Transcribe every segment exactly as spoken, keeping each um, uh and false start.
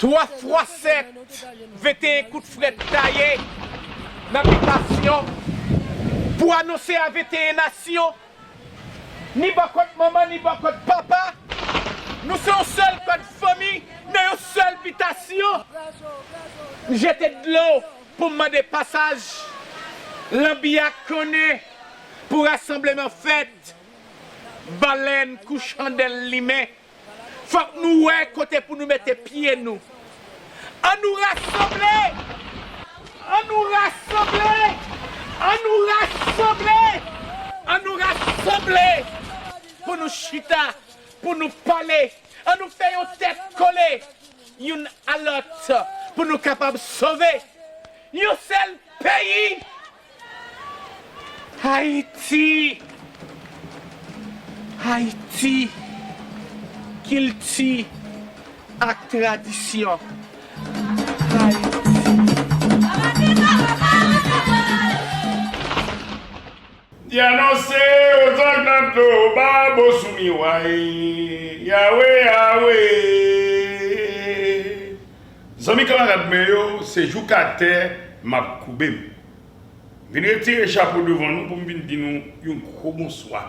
Twa fwa sèt, venteyen kout frèt taye nan bitasyon pou anonse a venteyen nasyon, ni bò kot manman, ni bò kot papa, nou se yon sèl kòd fanmi nan yon sèl bitasyon. M jete dlo pou m mande pasaj. Lanbi a konnen pou rasanbleman fèt. Balèn kou chandèl limen. Fòk nou wè kote pou nou mete pye nou. Ann nou rasanble! Ann nou rasanble! Ann nou rasanble! Ann nou rasanble! Pou nou chita, pou nou pale, ann nou fè yon tèt kole, youn a lòt, pou nou kapab sove yon sèl peyi. Ayiti! Ayiti! Kilti ak tradisyon. Ayiti! Di anonse aux Atlantlo, ba bosou miway, yawe, yawe. Zanmi kanmarad mwen yo, se jouk atè m ap koube m. M vin retire chapo devan nou pou m vin di nou yon gwo bonswa.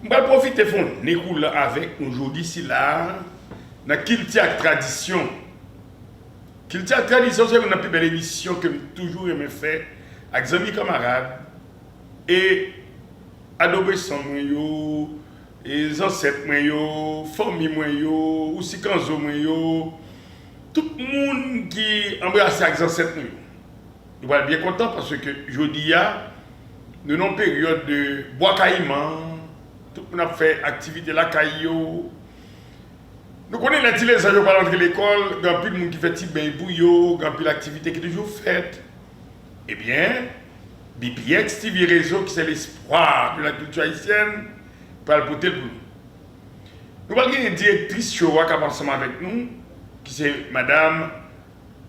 M pral pwofite fè yon nekoulè avèk nou jodi sila a nan kilti ak tradisyon. Kilti ak tradisyon se youn nan pi bèl emisyon ke m toujou renmen fè ak zanmi kanmarad e adolesan mwen yo, e zansèt mwen yo, fanmi mwen yo, osi kanzo mwen yo, tout moun ki anbrase ak zansèt nou yo. Nou pral byen kontan paske jodi a, nou nan yon peryòd de bwa kayiman, tout moun ap fè aktivite lakay yo. Nou konnen lè ti lezanj yo pral antre lekòl, gen anpil moun ki fè ti beny pou yo, gen anpil aktivite ki toujou fèt. Ebyen, B P X T V Réseau, qui c'est l'espoir de la culture haïtienne, pral pote l pou nou. Nou pral genyen direktris show a k ap ansanm avèk nou, ki se madam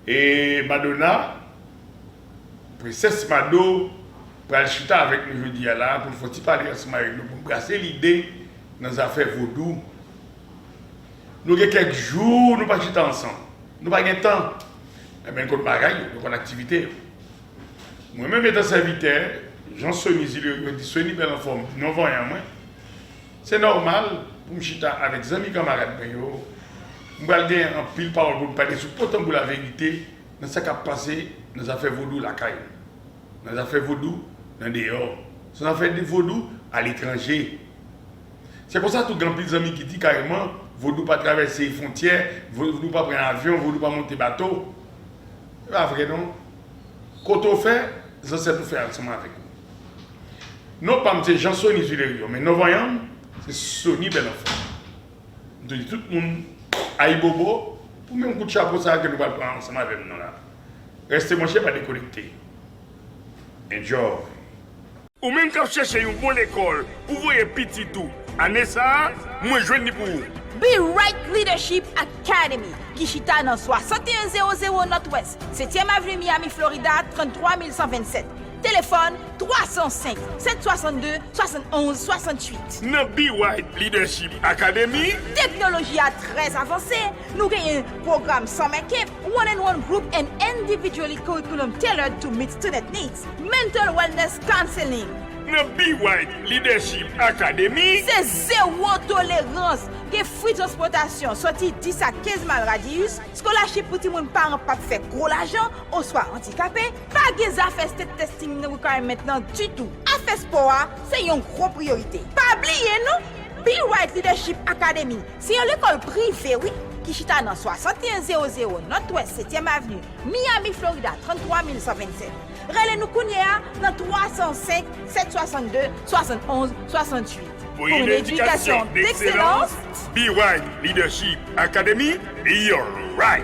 e Madonna, Prensès Mado, pral chita avèk nou jodi a la pou l fè yon ti pale ansanm avèk nou, pou n brase lide nan zafè vodou. Nou gen kèk jou nou pa chita ansanm. Nou pa gen tan. Ebyen, n konn bagay yo, nou konn aktivite yo. Mwen menm etan sèvitè, Jean Sony Zilerio, di Sony Bèl Anfòm, non vanyan mwen, se nòmal pou m chita avèk zanmi kanmarad mwen yo. M pral gen anpil pawòl pou m pale sou potanboul laverite nan sa k ap pase nan zafè vodou lakay nou, nan zafè vodou nan deyò, nan zafè de vodou aletranje. Se konsa tou gen anpil zanmi ki di kareman vodou pa travèse fwontyè, vodou pa pran avyon, vodou pa monte bato. Se pa vre non. Kote w fè, zansèt ou fè ansanm avèk ou. Non pa m se Jean Sony Zilerio, men non vanyan m se Sony Bèl Anfòm. M tou di tout moun ayibobo pou menm kout chapo sa a ke nou pral pran ansanm avè m nan la. Reste branche, pa dekonekte. Enjoy! Ou menm k ap chèche yon bon lekòl pou voye pitit ou ane sa a, mwen jwenn li pou ou. Be Right Leadership Academy, ki chita nan swasanteyen zewo zewo Nòtwès, setyèm Avni, Miami, Florida, tranntwa mil san vennsèt. Telefòn twa san senk, sèt swasann de, swasann onz, swasann uit. Nan Be Right Leadership Academy, teknoloji a trè avanse. Nou genyen pwogram summer camp, one-on-one group and individually curriculum tailored to meet student needs, mental wellness counseling. Nan Be Right Leadership Academy, se zewo tolerans. Gen free transpòtasyon soti dis a kenz mil radiyis, scholarship pou timoun paran p ap fè gwo lajan oswa andikape, pa gen zafè state testing nan requirement nan ditou. Afè spò a se yon gwo priyorite. Pa bliye non, Be Right Leadership Academy se yon lekòl prive, wi, ki chita nan swasanteyen zewo zewo Nòtwès setyèm Avni, Miami, Florida, tranntwa mil san vennsèt. Rele nou kounye a nan twa san senk, sèt swasann de, swasann onz, swasann uit. Pou yon edikasyon dekselans, Be Right Leadership Academy, you're right.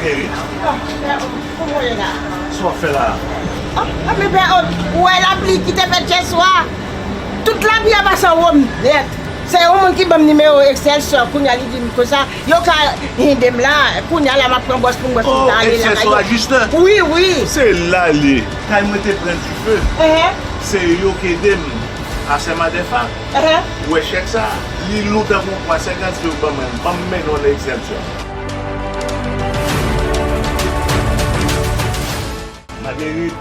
Makerit. Sa w ap fè la a? Ah, ah, men ben, oh, ou wè lapli ki te fèt yè swa? Tout lapli a pase anwo m nèt. Se yon moun ki ban m nimewo Excelsior, kounye a li di m konsa, yo ka ede m la, kounye a la m ap pran bòs pou m wè si m ka ale lakay yo. Wi, wi. Se la l ye. Kay mwen te pran dife. Se yo k ede m. Asè Madefa, ou wè chèk sa, li lou tankou yon pwa senkant yo ban mwen, ban m mennen w nan Excelsior. Marguerite,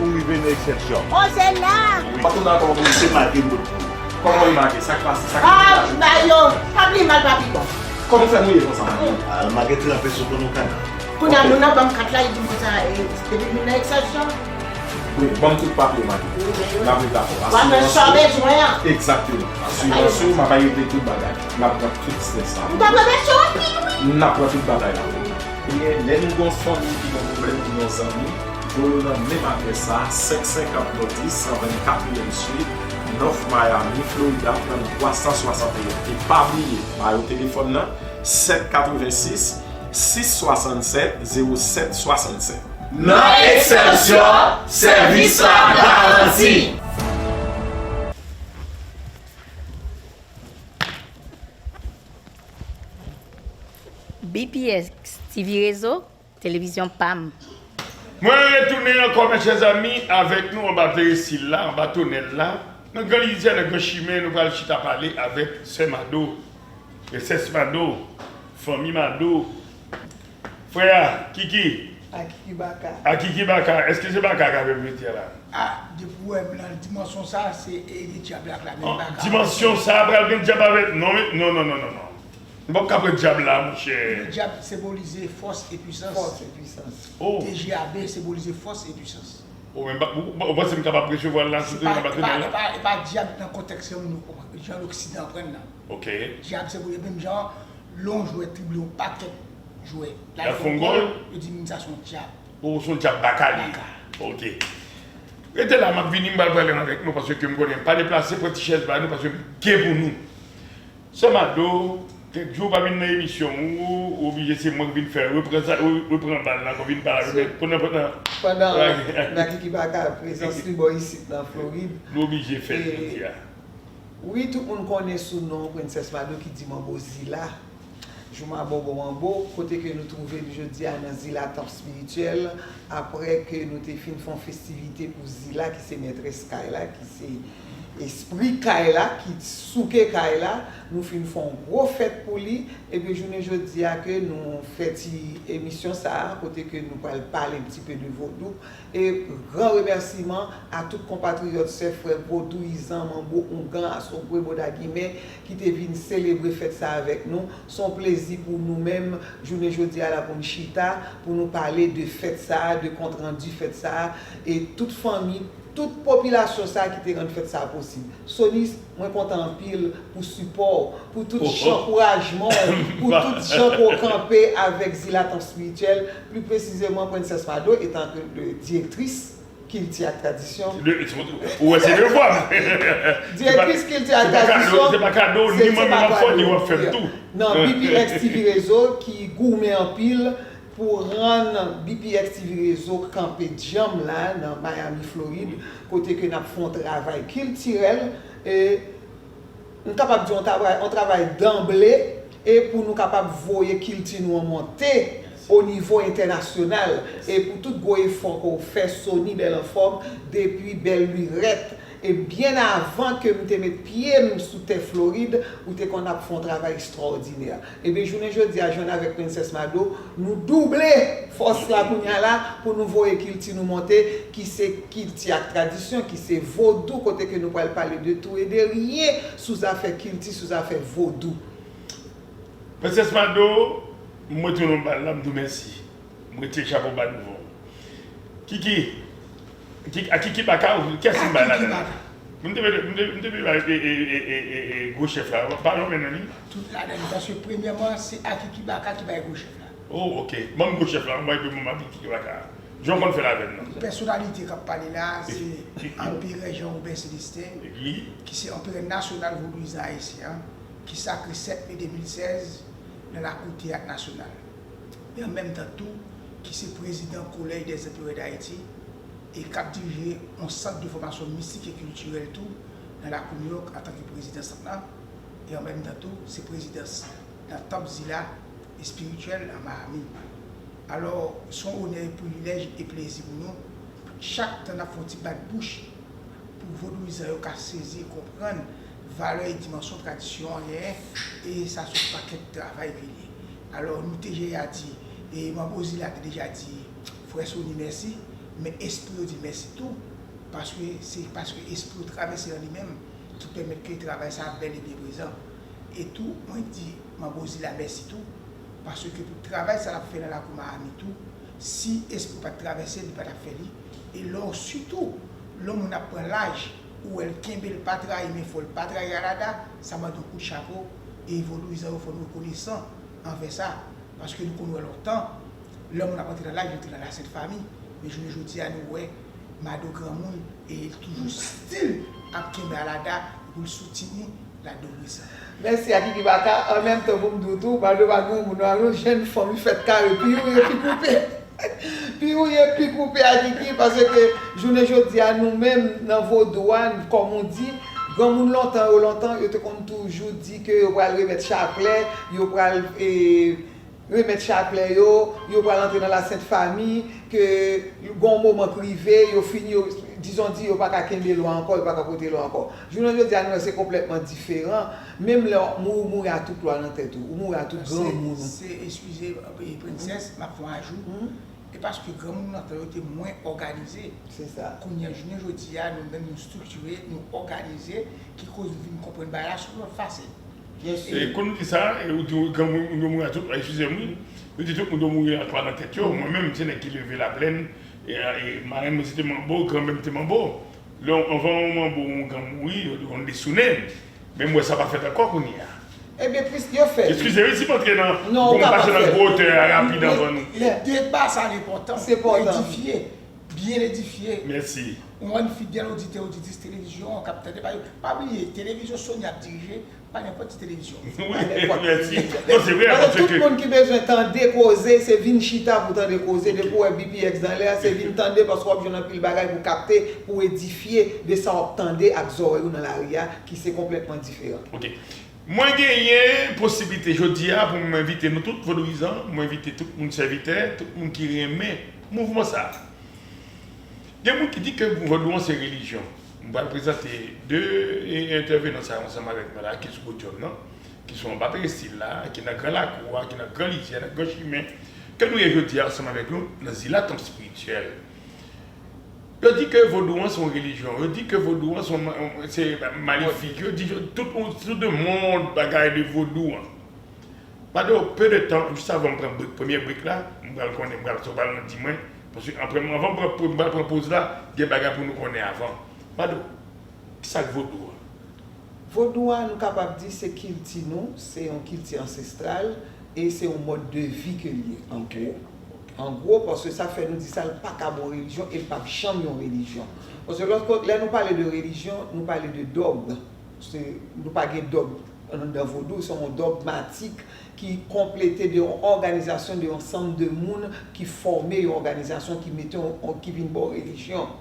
ou rive nan Excelsior. Oh, se la! Wi. Patwon nan kòman pou se make m bout pou ou. Kòman w make? Sa k pase? Sa k pase? Ah, ba yo, pa pli mal, pa pi bon. Kòman w fè mouye konsa, Marguerite? Ah, Marguerite tranpe sou kò nou kanal. Kounye a, nou nan banm kat la, li di m konsa, eh, depi nou nan Excelsior. Wi, ban m tout papye w, Marguerite. N ap regle afè w. Asirans ou. W ap fè sa w bezwen an. Egzakteman. Asirans ou, m ap regle tout bagay. N ap pran tout strès la. M t ap regle sa anpil, wi. N ap pran tout bagay la pou ou. Kounye a, lè nou gen yon fanmi ki gen yon pwoblèm pou yon zanmi, voye yo nan menm adrès sa a, senk senkant Northeast san vennkat William Street, North Miami, Florida, tranntwa san swasanteyen. E pa bliye, ba yo telefòn nan, sèt katrevensis, sis swasannsèt, zewo sèt swasannsèt. Nan Excelsior, sèvis la garanti. B P X T V Rezo, televizyon pa m. Mwen retounen ankò, mes chers amis, avèk nou anba peresil la, anba tonèl la, nan Gran Lizyè, nan Gran Chimen, nou pral chita pale avèk sè Mado, prensès Mado, fanmi Mado, frè a, Kiki. Akiki Baka. Akiki Baka. Èske se Baka k avè m jodi a la? Ah, depi w wè m nan dimansyon sa, se, e, e dyab la k la, men Baka. Dimansyon sa pral gen dyab avè, non, men, non, non, non, non, non. Nou p ap ka pran dyab la, monchè. Dyab senbolize fòs e pwisans. Fòs e pwisans. Oh. T G A B senbolize fòs e pwisans. Oh, men ba-, ou, ou, ou panse m kapab resevwa l la, sou teren batri la? E pa, e pa, e pa dyab nan kontèks jan nou, jan loksidan aprann nan. Ok. Dyab senbolize menm jan, lè yon jwè trible yon pakèt jwè. L al fè yon gòl, yo di moun sa se yon dyab. Oh, se yon dyab Baka li ye. Baka. Ok. Rete la, m ap vini, m pral pale avèk nou, paske m konnen m pa deplase, pran ti chèz ba nou, paske m gen pou nou. Sè Mado, kèk jou w pa vin nan emisyon ou, ou oblije se mwen k vin fè repran sa, re-, repran bal la, pou vin pale avèk, pandan, pandan, pandan Akiki Baka prezans li bò isit nan Florid. Nou oblije fè l jodi a. Wi, tout moun konnen sou non Prensès Mado ki di Manbo Zila. Jouma Bobo Manbo, kote ke nou twouve n jodi a nan Zila Tanp Espirityèl, apre ke nou te fin fè yon festivite pou Zila ki se mètrès kay la, ki se espri kay la, ki souke kay la, nou fin fè yon gwo fèt pou li, epi jounen jodi a ke nou fè ti emisyon sa a, kote ke nou pral pale yon ti pe de vodou, e gran remèsiman a tout konpatriyòt, sè, frè vodouyizan, manbo, oungan, asogwe, bodagimè, ki te vin selebre fèt sa avèk nou. Se yon plezi pou nou menm, jounen jodi a la, pou n chita, pou nou pale de fèt sa a, de kontrandi fèt sa a, e tout fanmi, tout popilasyon sa a ki te rann fèt sa a posib. Sonis, mwen kontan anpil pou sipò w, pou tout jan ankourajman w, pou tout jan ke w kanpe avèk Zila Tanp Espirityèl, pli presizeman Prensès Mado, etan ke direktris kilti ak tradisyon. Ou wè se devwa m. Direktris kilti ak tradisyon, se pa kado, ni mwen menm ap fè w, ni w ap fè m tou. Nan B P X T V Rezo ki goumen anpil pou rann B P X T V Rezo kanpe djanm la nan Miami, Florid, kote ke n ap fè yon travay kiltirèl, e m kapab di yon travay, yon travay danble, e pou nou kapab voye kilti nou an monte o nivo entènasyonal, e pou tout gwo efò ke w fè, Sony Bèl Anfòm, depi bèl lirèt, e byen avan ke m te met pye m sou tè Florid, ou te konn ap fè yon travay ekstwòdinè. Ebyen, jounen jodi a, jwenn avèk Prensès Mado, nou double fòs la kounye a la pou nou voye kilti nou monte, ki se kilti ak tradisyon, ki se vodou, kote ke nou pral pale de tou e de ryen sou zafè kilti, sou zafè vodou. Prensès Mado, m retounen w bal la, m di w mèsi. M retire chapo ba douvan w. Kiki, Kiki, a Kiki Baka, kiyès m bay ladan l? M te, m te, m te bay, e, e, gwo chèf la. Pa lonmen nan li. Tout ladan li, paske premyèman, se Akiki Baka ki bay gwo chèf la. Oh, ok. Ban m gwo chèf la, anmwey, epi ban m Akiki Baka. Jan w konn fè l avè m nan. Pèsonalite k ap pale la, se Anperè Jean Robert Célestin, ki se Anperè Nasyonal Vodouyizan Ayisyen an, ki sakre sèt me de mil sèz nan lakou Teyat Nasyonal. E an menm tan tou, ki se prezidan Collège des Empereurs d'Haïti, e k ap dirije yon sant de fòmasyon mistik e kiltirèl tou, nan lakou Nouyòk, antanke prezidan sant lan. e an menm tan tou, se prezidans nan Tanp Zila espirityèl an Miami. Alò, se yon onè e privilèj e plezi pou nou, chak tan n ap fè yon ti bat bouch, pou vodouyizan yo ka sezi e konprann valè e dimansyon tradisyon an genyen, e sa se yon pakèt travay ke l ye. Alò, nou te jere a di, e Manbo Zila te deja di frè Sony mèsi, men espri yo di mèsi tou, paske se paske espri yo travèse nan li menm ki pèmèt ke travay sa a bèl e byen prezan. E tou, mwen di Manbo Zila mèsi tou, paske pou travay sa l ap fè nan lakou Miami tou, si espri w pa t travèse, li pa t ap fè li. E lè w, sitou, lè yon moun ap pran laj, ou wè l kenbe, l pa trayi, men fò l pa trayi Alada, sa mande yon kout chapo, e vodouyizan yo fò nou rekonesan anvè sa, paske nou konn wè lontan, lè moun ap antre nan laj, yo antre nan Lasent Fami, men jounen jodi a, nou wè Mado granmoun, e l toujou still ap kenbe Alada pou l soutni ladoresan. Mèsi a Kiki Baka. An menm tan pou m di w tou, Mado pa granmoun non, yon jèn fanm, li fèt kare, pi ou ye pi koupe. Pi ou ye pi koupe a Kiki, paske jounen jodi a nou menm nan vodou a, kòm ou di, granmoun lontan yo, lontan, yo te konn toujou di ke yo pral remèt chaplè, yo pral, e, remèt chaplè yo, yo pral antre nan Lasent Fami, ke gon moman k rive, yo fini, yo, dizon di, yo pa ka kenbe lwa ankò, yo pa ka pote lwa ankò. Jounen jodi a, nou wè se konplètman diferan. Menm lè ou mouri, ou mouri a tout lwa nan tèt ou, ou mouri a tout granmoun ou. Se, eskize, e, Prensès, m ap fè yon ajou. E paske granmoun nan tan yo te mwen òganize. Se sa. Kounye a, jounen jodi a, nou menm nou estriktire, nou òganize, ki koz nou vin konprann bagay la sou lòt fason. E kon nou di sa, e ou di granmoun yo mouri a tout, eskize m wi, nou di tout moun yo mouri a twa nan tèt yo. Mwen menm, m se nèg ki leve Laplèn, e, e marenn mwen se te Manbo, granmè m te Manbo. Lè anvan yon Manbo, yon gran mouri, yo di yon Desounen. Men m wè sa pa fèt ankò kounye a. Ebyen, plis yo fè. Eskize wi si m antre nan, non, ou ka pa fè. Nan gwo wotè a rapid anvan nou. Deba sa enpòtan. Se enpòtan. Edifye, byen edifye. Mèsi. Yon bann fidèl oditè, oditris televizyon k ap tande, pa, pa bliye, televizyon Sony ap dirije, pa nenpòt ti televizyon. Wi, mèsi. Non, se vre, paske tout moun ki bezwen tande koze, se vin chita pou tande koze. Depi w wè B P X nan lè a, se vin tande paske w ap jwenn anpil bagay pou kapte, pou edifye de sa w ap tande ak zòrèy ou nan lari a, ki se konplètman diferan. Ok. Mwen genyen posiblite jodi a pou mwen envite nou tout vodouyizan, mwen envite tout moun sèvitè, tout moun ki renmen mouvman sa a. Gen moun ki di ke vodou an se relijyon. M pral prezante de, e, entèvenan sa yo ansanm avèk mwen la, ki sou podyòm nan, ki sou anba perestil la, ki nan gran lakou a, ki nan gran lizyè, nan gran chimen, ke nou ye jodi a ansanm avèk nou nan Zila Tanp Espirityèl. Yo di ke vodou an se yon relijyon, yo di ke vodou an se yon ma-, se malefik, yo di tout, tout de mond bagay de vodou an. Mado, peu de tan, jis avan m pran brik, premye brik la, m pral konnen, m pral, sa w pral di mwen, paske anvan, anvan m pran, m pral pran poz la, gen bagay pou nou konnen avan. Mado, kisa k vodou an? Vodou a, nou kapab di se kilti nou, se yon kilti ansestral, e se yon mòd de vi ke l ye, an gwo. An gwo, paske sa fè nou di sa, l pa ka bon relijyon, e l p ap janm yon relijyon. Paske lòt kote, lè nou pale de relijyon, nou pale de dòg. Se, nou pa gen dòg anndan vodou, se yon dògmatik ki konplete de yon òganizasyon, de yon sanm de moun ki fòme yon òganizasyon, ki mete yon, yon, ki vin ba w relijyon.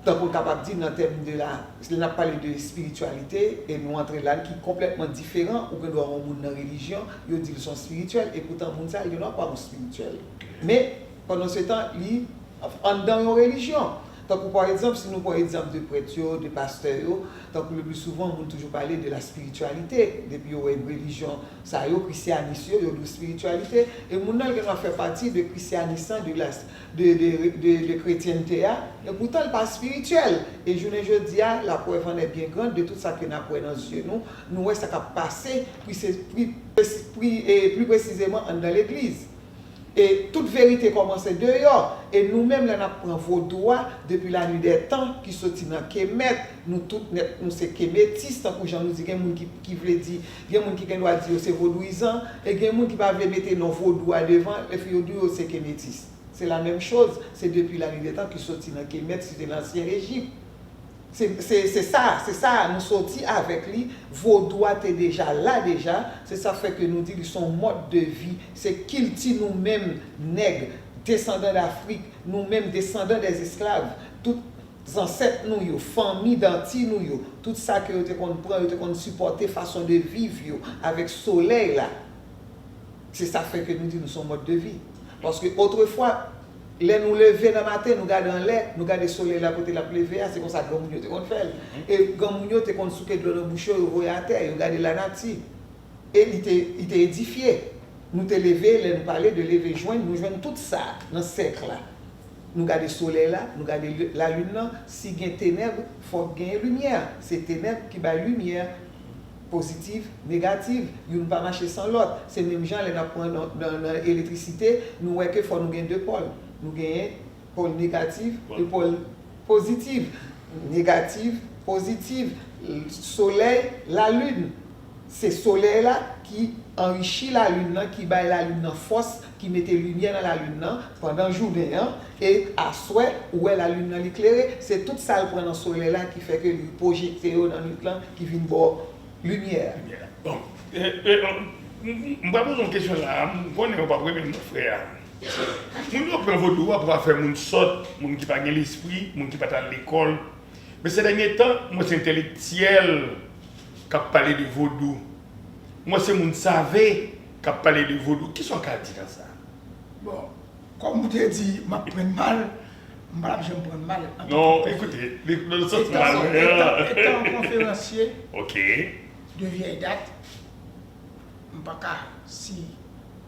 Tankou n kapab di nan tèm de la, lè n ap pale de espirityalite, e nou antre la, ki konplètman diferan, ou gen dwa wè yon moun nan relijyon, yo di l se yon espirityèl, e poutan moun sa, li gen dwa pa yon espirityèl. Men, pandan se tan, li anndan yon relijyon. Tankou pa egzanp, si nou pran egzanp de prèt yo, de pastè yo, tankou le pli souvan, moun toujou pale de la spirityalite. Depi yo wè relijyon sa yo, krisyanis yo, yo di w spirityalite. E moun nan, l gen dwa fè pati de krisyanis lan, de la, de, de, de, de kretyente a. E poutan, l pa spirityèl. E jounen jodi a, la preuve en est bien grande de tout sa ke n ap wè nan zye nou. Nou wè sa k ap pase, pli se, pli, pli, e, pli presizeman anndan legliz. E tout verite kòmanse deyò. E nou menm, lè n ap pran vodou a, depi lanui dè tan, ki soti nan Kemet, nou tout nèt, nou se Kemetis, tankou jan nou di, gen moun ki, ki vle di, gen moun ki gen dwa di yo se vodouyizan, e gen moun ki pa vle mete non vodou a devan, epi yo di yo se Kemetis. Se la menm choz, se depi lanui dè tan ki soti nan Kemet, site Lansyen Ejip. Se, se, se sa, se sa nou soti avèk li. Vodou a te deja la deja. Se sa fè ke nou di li se yon mòd de vi. Se kilti nou menm, nèg, desandan d Afrik, nou menm, desandan dè esklav. Tout, zansèt nou yo, fanmi danti nou yo, tout sa ke yo te konn pran, yo te konn sipòte fason de viv yo avèk solèy la. Se sa fè ke nou di nou se yon mòd de vi. Paske otrefwa, lè nou leve nan maten, nou gade anlè, nou gade solèy la kote l ap leve a, se konsa granmoun yo te konn fè l. E granmoun yo te konn souke dlo nan bouch yo, yo voye atè, yo gade lanati. E li te, li te edifye. Nou te leve, lè nou pale de leve jwenn, nou jwenn tout sa nan sèk la. Nou gade solèy la, nou gade lalin nan, si gen tenèb, fòk genyen limyè. Se tenèb ki bay limyè, pozitiv, negativ, youn pa mache san lòt. Se menm jan lè n ap pran nan, nan, nan elektrisite, nou wè ke fò nou gen de pòl. Nou genyen pòl negatif e pòl pozitif. Negatif, pozitif, solèy, lalin. Se solèy la ki anrichi lalin nan, ki bay lalin nan fòs, ki mete limyè nan lalin nan pandan jounen an, e aswè, ou wè lalin nan li klere, se tout sa l pran nan solèy la ki fè ke li pwojekte yo nan nwit lan, ki vin ba w limyè a. Bon, e, e, m, m, m pral poze yon kesyon la, m konnen w p ap renmen m non, frè a. Moun yo pran vodou a pou al fè moun sòt, moun ki pa gen lespri, moun ki pa t al lekòl. Men se dènye tan, m wè se entèlektyèl k ap pale de vodou. M wè se moun save k ap pale de vodou. Kisa w ka di nan sa? Bon, kòm ou te di, m ap pran mal, m pa t ap janm pran mal antanke Non, konferans- ekoute, li, li santi Etan, mal. etan, etan konferansye Ok. de vyèy dat, m pa ka, si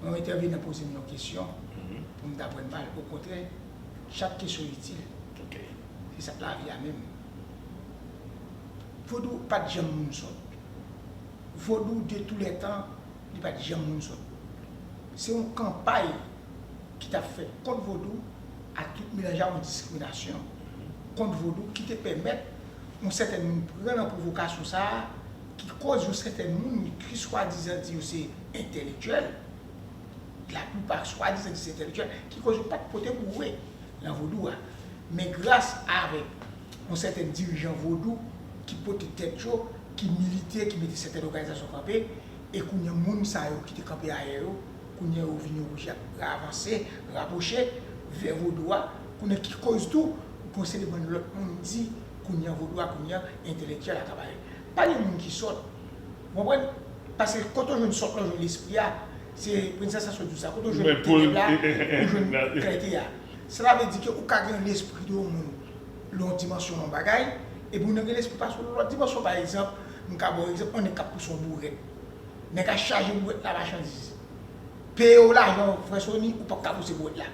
yon entèvenan poze m yon kesyon, Mhm. pou m ta pran mal. Okontrè, chak kesyon itil. Ok. Se sa k lavi a menm. Vodou pa t janm moun sòt. Vodou de tou lè tan, li pa t janm moun sòt. Se yon kanpay ki t ap fèt kont vodou ak tout melanj a yon diskriminasyon kont vodou ki te pèmèt yon sèten moun pran nan pwovokasyon sa a, ki koz yon sèten moun ki swadizan di yo se entèlektyèl, laplipa swadizan di se entèlektyèl, ki koz yo pa t pote boure nan vodou a. Men gras avèk yon sèten dirijan vodou ki pote tèt yo, ki milite, ki mete sèten òganizasyon kanpe, e kounye a moun sa yo ki te kanpe ayè yo, kounye a yo vin oblije ap avanse, rapwoche vè vodou a, kounye a ki koz tou, ou konsidere bann lòt moun di, kounye a vodou a, kounye a entèlektyèl a ka pale. Pa gen moun ki sòt, ou konprann? Paske kote w jwenn sòt la, w jwenn lespri a, se Princess Aswad di w sa, kote w jwenn tenèb la, ou jwenn klète a. Sa vle di ke ou ka gen lespri de yon moun, yon dimansyon nan yon bagay, epi ou gen lespri pase yon lòt dimansyon. Pa egzanp, m ka ba w egzanp, yon nèg k ap pouse yon bourèt. Nèg a chaje bourèt la machandiz. Peye w lajan, frè Sony, ou p ap ka pouse bourèt la.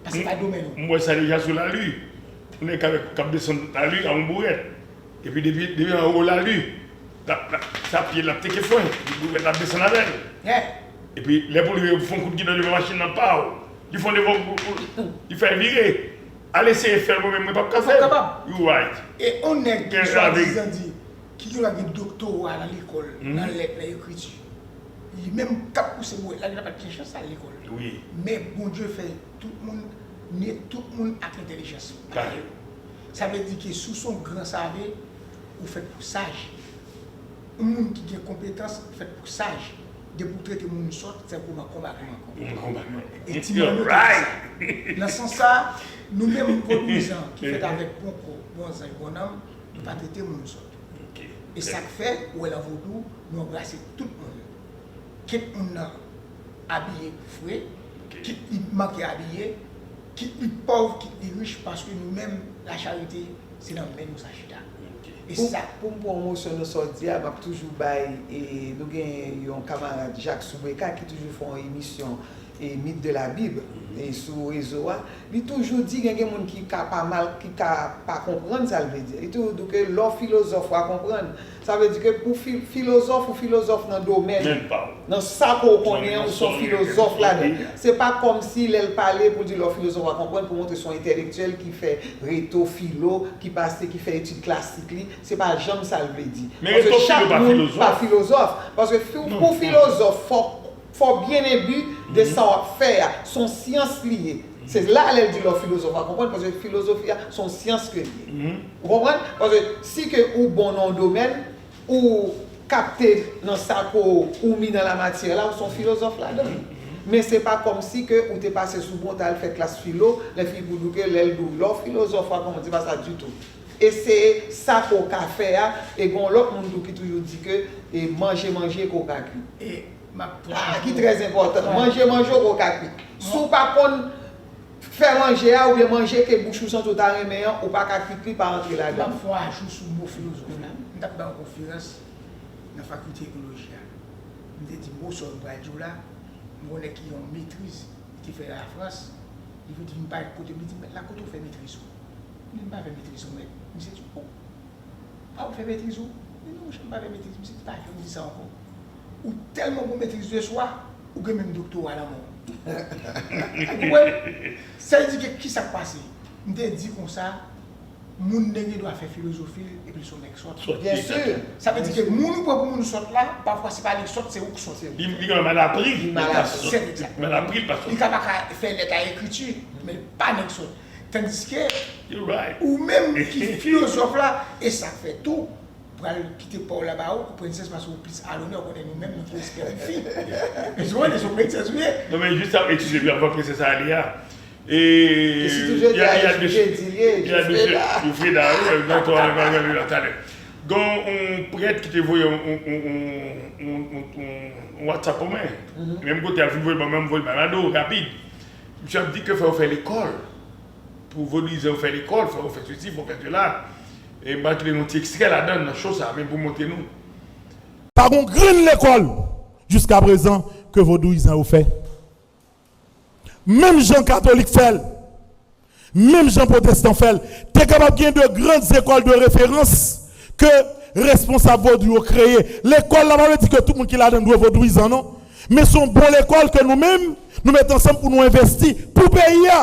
Paske se pa domèn ou. M wè sa deja sou lali. Yon nèg k ap, k ap desann lali ak yon bourèt. Epi depi, depi anwo lali, l ap, l ap, se ap pye l ap teke fwen, li pou l ap desann avè l. Epi lè pou l rive pou fè yon kout gidon devan machin nan, paw, li fè yon devan pou, pou, li fè vire. Al eseye fè l, mwen menm mwen p ap ka fè l. You right. E yon nèg ki swadizan di, ki gen dwa gen doktora nan lekòl, nan lèt, nan ekriti. Li menm k ap pouse bourèt la, li pa t gen chans al lekòl. Men Bondye fè tout moun, ne tout moun ak entèlijans pa yo. Sa vle di ke si w se yon gran save, ou fèt pou saj. Yon moun ki gen konpetans fèt pou saj. Depi w trete moun sòt, se kòman konba konba konba. E ti mwen nou te di sa. Nan sans sa, nou menm vodouyizan ki fèt avèk bon kò, bon zanj, bon nanm, nou pa trete moun sòt. E sa k fè, ou wè nan vodou, nou anbrase tout moun. Kit moun nan abiye fre, kit li manke abiye, kit li pòv, kit li rich, paske nou menm, lacharite, se nan men nou sa chita. E sa. Pou m pran yon mosyon nan sa w di a, m ap toujou bay, e, nou gen yon kamarad, Jacques Soubreka, ki toujou fè yon emisyon, e, Mythe de la Bible, e, sou rezo a. Li toujou di, gen, gen moun ki ka pa mal, ki ka pa konprann sa l vle di. Li toujou di ke lè w filozòf, w a konprann. Sa vle di ke pou fi-, filozòf, ou filozòf nan domèn, nan sa ke w konnen an, ou se yon filozòf ladan. Se pa kòmsi lè l pale pou l di lè w filozòf, w a konprann, pou montre se yon entèlektyèl ki fè reto, filo, ki pase, ki fè etid klasik li. Se pa janm sa l vle di. Paske chak moun pa filozòf. Paske fi-, pou filozòf, fòk Fò w byen enbi de sa w ap fè a. Se yon syans li ye. Se la lè l di lè w filozòf w a konprann, paske filozofi a se yon syans ke li ye. Ou konprann? Paske si ke ou bon nan yon domèn, ou kapte nan sa ke w, ou mi nan lamatyè la, ou se yon filozòf ladan l. Men se pa kòmsi ke ou te pase sou bon, w t al fè klas filo, lè figi pou di w ke lè l di w lè w filozòf w a konprann, se pa sa ditou. Eseye sa ke w ka fè a, e gen yon lòt moun tou ki toujou di ke e manje manje ke w ka kwit. E m ap pran. Ah, ki trè enpòtan. Manje manje ke w ka kwit. Si w pa konn fè manje a oubyen manje ke bouch ou santi w ta renmen an, ou pa ka kwit li, pa antre ladan. M ap fè yon ajou sou mo filozòf la. M t ap bay yon konferans nan fakilte etnoloji a. M te di mo sa yo m pral di w la, m gen yon nèg ki gen yon metriz, li te fè Lafrans, li vin di m pa kote m, li di m, "Mèt la, kote w fè metriz ou?" M di, "M pa fè metriz ou, mèt." Misye di, "Oh, pa ou fè metriz ou?" M di, "Non, monchè, m pa fè metriz." Misye di, "Pa janm di sa ankò. Ou tèlman gon metriz de swa, ou gen menm doktora nan men w." Ou konprann? Sa vle di ke kisa k pase? M te di konsa, moun nan gen dwa fè filozofi l epi l se yon nèg sòt. Byen si. Sa vle di ke moun ou pran pou moun sòt la, pafwa se pa li k sòt, se ou k sòt. Li, li gen mal apri. Li mal apri. Se egzakteman. Mal apri, l pa sòt. Li ka pa ka fè lèt a ekriti, men l pa nèg sòt. Tandiske ou menm ki filozòf la, e sa k fè tou, pral kite pa w la ba ou, ou prensès paske ou plis alonè, ou konnen nou menm, nou tou espè yon fi. Men sou konnen se yon prensès ou ye. Non, men jis sa, eskize m, avan prensès a ale a. E, e sitou jodi a, jodi li ye, Jufreda. Jufreda, wi, nan to a, talè. Gen yon prèt ki te voye yon, yon, yon, yon WhatsApp pou mwen. Menm kote a, l fin voye l ban mwen, m voye l bay Mado, rapid. Misye ap di ke fò yo fè lekòl. Pou vodouyizan yo fè lekòl, fò yo fè sesi, fò yo fè sela. E m pral kite nou ti ekstrè ladan nan cho sa, men pou montre nou. Pa gon grenn lekòl jiskaprezan ke vodouyizan yo fè. Menm jan katolik fè l, menm jan pwotestan fè l, te kapab gen de grandes écoles de référence ke responsab vodou yo kreye. Lekòl la pa vle di ke tout moun ki ladan l dwe vodouyizan, non. Men se yon bon lekòl ke nou menm, nou mete ansanm pou nou envesti pou peyi a.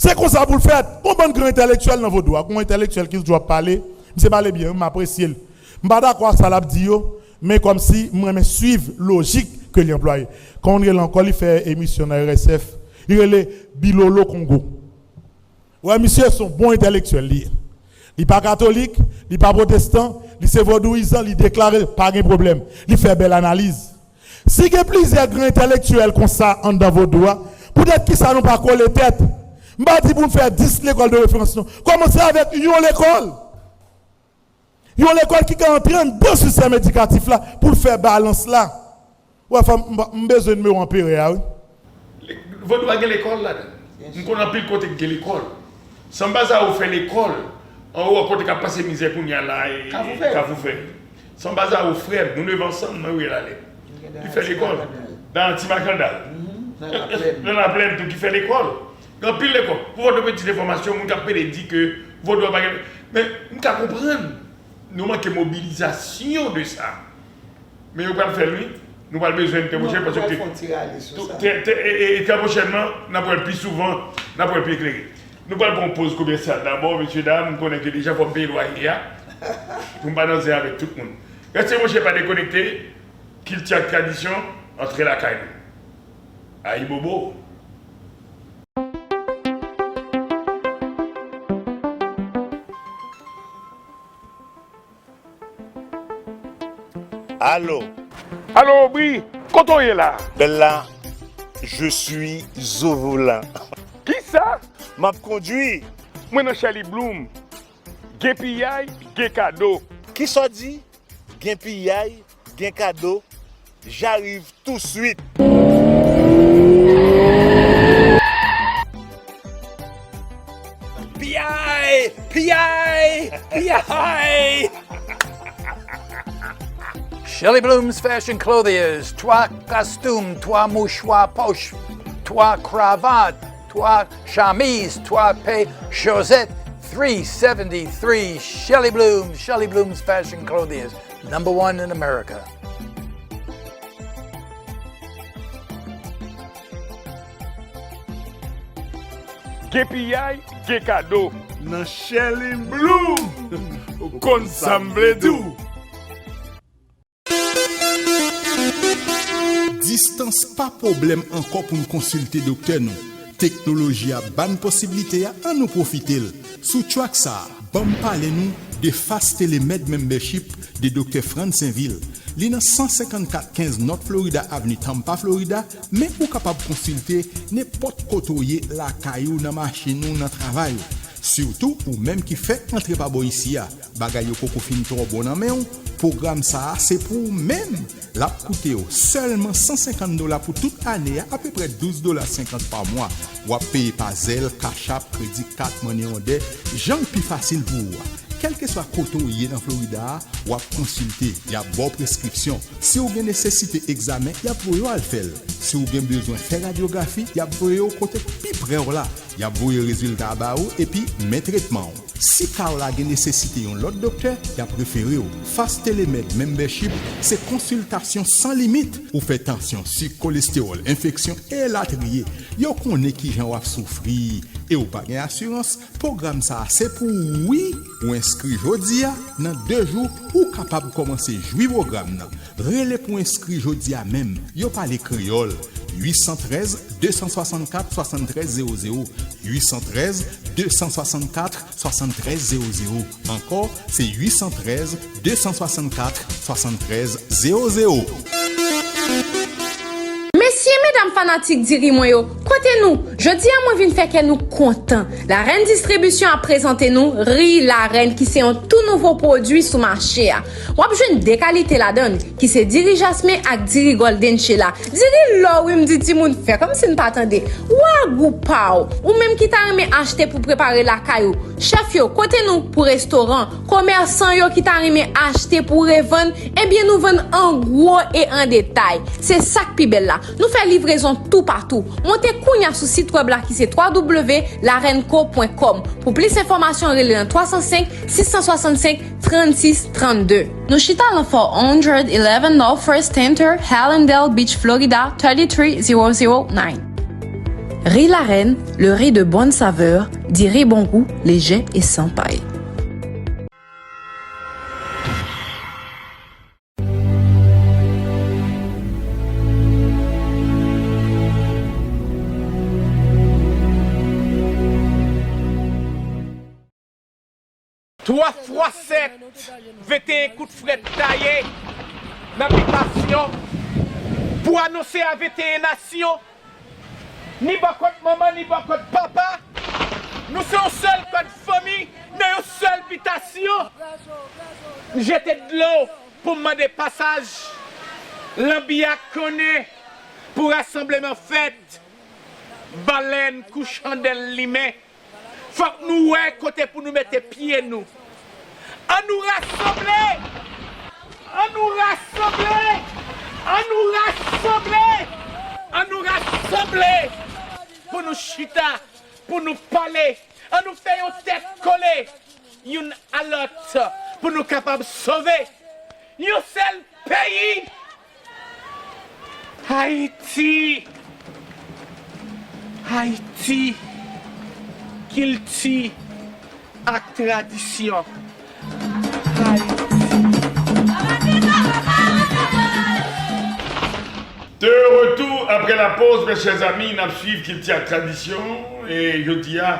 Se konsa pou l fèt. Gon bann gran entèlektyèl nan vodou a. Gon entèlektyèl ki toujou ap pale. Misye pale byen, wi, m apresye l. M pa dakò ak sa l ap di yo, men kòmsi m renmen swiv lojik ke li anplwaye. Kòman l rele ankò, li fè emisyon nan R S F. Li rele Bilolo Kongo. Ou wè, misye se yon bon entèlektyèl li ye. Li pa katolik, li pa pwotestan, li se vodouyizan, li deklare, pa gen pwoblèm. Li fè bèl analiz. Si gen plizyè gran entèlektyèl konsa anndan vodou a, poutèt kisa nou pa kole tèt? M pa di pou n fè dis lekòl de referans, non. Kòmanse avèk yon lekòl. Yon lekòl ki ka antre anndan sistèm edikatif la pou l fè balans la. Ou wè, fanm, m, m bezwen nimewo anperè a, wi. Vodou a gen lekòl ladan. M konn anpil kote ki gen lekòl. Sanba Zao fè lekòl anwo a kote k ap pase mizè kounye a la, e, Kafou Fèy. Kafou Fèy. Sanba Zao, frè m, nou leve ansanm nan Riyèl Alè. Li fè lekòl nan Ti Makandal. Nan Laplèn tou, ki fè lekòl. Gen anpil lekòl. Pou vodou, ti enfòmasyon, moun k ap pede di ke vodou a pa gen. Men, m ka konprann. Nou manke mobilizasyon de sa. Men yo pral fè l, wi. Nou pral bezwen l trè pwochen, paske trè pwochènman, n ap wè l pi souvan, n ap wè l pi eklere. Nou pral pran yon poz komèsyal dabò, mesye dam, m konnen ke deja fò m peye lwaye a, pou m pa nan zen avèk tout moun. Rete branche, pa dekonekte, kilti ak tradisyon, antre lakay nou. Ayibobo! Alo. Alo, Obri, kote w ye la? Bella, je suis au volant. Kisa? M ap kondwi. Mwen nan Shelly Bloom. Gen piyay, gen kado. Kisa w di? Gen piyay, gen kado. J'arrive tout de suite. Piyay! Piyay! Piyay! Shelly Bloom's Fashion Clothiers, twa kostim, twa mouchwa poch, twa kravat, twa chemiz, twa pè chozèt, three seventy-three Shelly Bloom's, Shelly Bloom's Fashion Clothiers, number one in America. Gen piyay, gen kado. Nan Shelly Bloom! Ou konn sa m vle di w. Distans pa pwoblèm ankò pou n konsilte doktè nou. Teknoloji a ban n posiblite a, ann nou pwofite l. Sou track sa a, ban m pale nou de Fast Telemed Membership de Doktè Frantz Sainvil. Li nan san senkannkat kenz North Florida Avenue, Tampa, Florida, men ou kapab konsilte nenpòt kote w ye, lakay ou, nan machin ou, nan travay ou. Sitou ou menm ki fèk antre pa bò isi a, bagay yo poko fin twò bon nan men w, pwogram sa a se pou ou menm! L ap koute w sèlman san senkant dola pou tout ane a, apeprè douz dola senkant pa mwa. W ap peye pa Zelle, Cash App, kredi kat, money order, jan l pi fasil pou ou a. Kèlkeswa kote w ye nan Florida a, w ap konsilte, y ap ba w preskripsyon. Si w gen nesesite egzamen, y ap voye w al fè l. Si w gen bezwen fè radyografi, y ap voye w kote k pi pre w la. Y ap voye rezilta a ba ou epi men tretman w. Si ka w la gen nesesite yon lòt doktè, y ap refere w. FastTeleMed Membership se konsiltasyon san limit. Ou fè tansyon, sik, kolestewòl, enfeksyon, elatriye. Yo konnen kijan w ap soufri e w pa gen asirans. Pwogram sa a se pou ou wi! Ou enskri jodi a, nan de jou, ou kapab kòmanse jwi pwogram nan. Rele pou enskri jodi a menm. Yo pale kreyòl. Uit san trèz, de san swasannkat, swasanntrèz zewo zewo. Uit san trèz, de san swasannkat, swasanntrèz zewo zewo. Ankò, se uit san trèz, de san swasannkat, swasanntrèz zewo zewo. Mesye, medam fanatik diri mwen yo, kote nou? Jodi a mwen vin fè kè nou kontan. Larèn Distribisyon ap prezante nou Ri Larèn ki se yon tou nouvo pwodui sou mache a. W ap jwenn de kalite ladan l, ki se diri jasmen ak diri golden shea la. Diri lò wi, m di timoun fè kòmsi n pa tande. Wa gou pa w! Ou menm ki ta renmen achte pou prepare lakay ou, chèf yo, kote nou pou restoran, komèsan yo ki ta renmen achte pou revann, ebyen nou vann an gwo e an detay. Se sa k pi bèl la. Nou fè livrezon toupatou. Monte kounya sou sit wèb la ki se twa w w w larenco pwen kòm. Pou plis enfòmasyon, rele nan twa san senk, sis san swasannsenk, trannsis trannde. Nou chita lan four hundred eleven Northwest Center, Hallandale Beach, Florida, thirty three zero zero nine. Ri Larèn, le riz de bonne saveur, diri bon gou, lejè e san pay. Twa fwa sèt, venteyen kout frèt taye nan bitasyon pou anonse a venteyen nasyon, ni bò kot manman, ni bò kot papa, nou se yon sèl kòd fanmi nan yon sèl bitasyon. M jete dlo pou m mande pasaj. Lanbi a konnen pou rasanbleman fèt. Balèn kou chandèl limen. Fòk nou wè kote pou nou mete pye nou. An nou rasanble! An nou rasanble! An nou rasanble! An nou rasanble! Pou nou chita, pou nou pale, an nou fè yon tèt kole youn a lòt pou nou kapab sove yon sèl peyi. Ayiti, Ayiti, kilti ak tradisyon. Ayiti. De retour après la pause, mes chers amis, n ap swiv kilti ak tradisyon. E jodi a,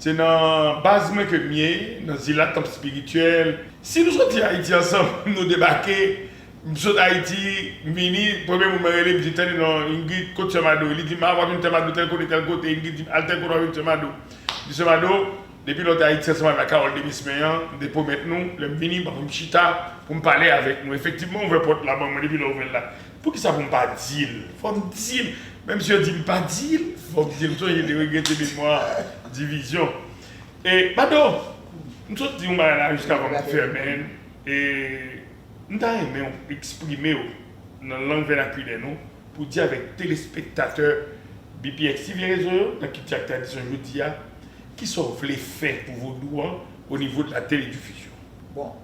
se nan baz mwen ke m ye, nan Zila Tanp Espirityèl. Si nou soti Ayiti ansanm, nou debake, m sot Ayiti, m vini, premye moun mwen rele, m di, "Tande non, Ingrid, kot sè Mado?" Li di, "Ma, w ap jwenn sè Mado tèl kote, tèl kote." Ingrid di, "Al tèl kote, w ap jwenn sè Mado." M di, "Sè Mado, depi lòt Ayiti ansanm avèk Carole Demismen an, m te pwomèt nou, lè m vini, m ap fè m chita pou m pale avèk nou." Efektivman, ouvè pòt la ban mwen depi lè ouvè l la. Poukisa pou m pa di l? Fò m di l. Menm si yo di m pa di l, fò m di l. M sonje te regrete memwa divizyon. E, Mado, m sot di yon bagay la jiskavan m fèmen l. E, m ta renmen w eksprime w nan lang vènakilè nou pou di avèk telespektatè B P X T V Rezo yo, nan Kilti ak Tradisyon jodi a, kisa w vle fè pou vodou an o nivo de la télédiffusion? Bon,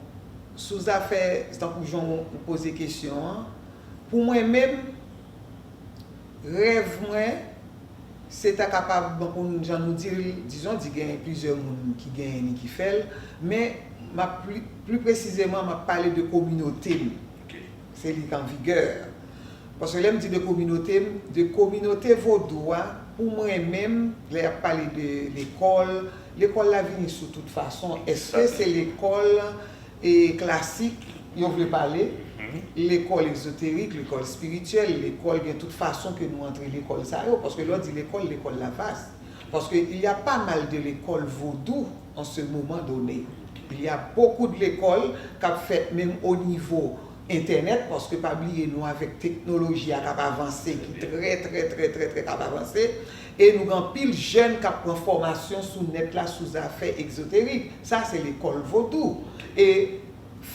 sou zafè, tankou jan w poze kesyon an, pou mwen menm, rèv mwen, se ta kapab, bon, pou n, jan nou di l, dizon, di gen plizyè moun ki genyen li ki fè l, men m ap pli, pli presizeman, m ap pale de kominote m. Ok. Se li k an vigè. Paske lè m di de kominote m, de kominote vodou a, pou mwen menm, lè y ap pale de lekòl, lekòl la vini sou tout fason. Èske se lekòl e klasik yo vle pale, lekòl ezoterik, lekòl espirityèl, lekòl, gen tout fason ke nou antre lekòl sa yo, paske lè w di lekòl, lekòl la vas. Parce que il y a pas mal de l'école vaudou en ce moment donné. Il y a beaucoup de l'école k ap fèt menm o nivo entènèt, paske pa bliye nou avèk teknoloji a k ap avanse, ki trè, trè, trè, trè, trè k ap avanse, e nou gen anpil jèn k ap pran fòmasyon sou nèt la, sou zafè egzoterik. Sa se lekòl vodou. E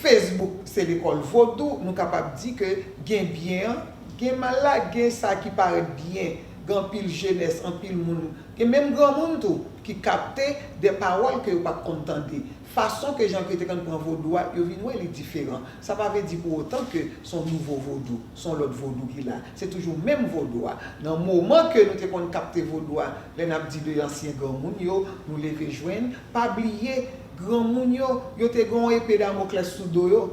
Facebook se lekòl vodou, nou kapab di ke gen byen an, gen mal la, gen sa ki parèt byen, gen anpil jenès, anpil moun, gen menm granmoun tou, ki kapte de pawòl ke yo pa t konn tande. Fason ke jan ke yo te konn pran vodou a, yo vin wè li diferan. Sa pa vle di pou otan ke se yon nouvo vodou, se yon lòt vodou ki la. Se toujou menm vodou a. Nan moman ke nou te konn kapte vodou a, lè n ap di de ansyen granmoun yo, nou leve jwenn, pa bliye, granmoun yo, yo te gen yon epe Damoklès sou do yo,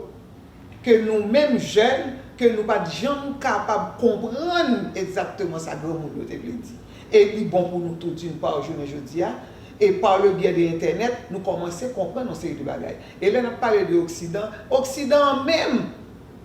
ke nou menm jèn, ke nou pa t janm kapab konprann egzakteman sa granmoun yo te vle di. E li bon pou nou tou, d'une part, jounen jodi a, e par le biais de entènèt, nou kòmanse konprann yon seri de bagay. E lè n ap pale de Oksidan, Oksidan an menm,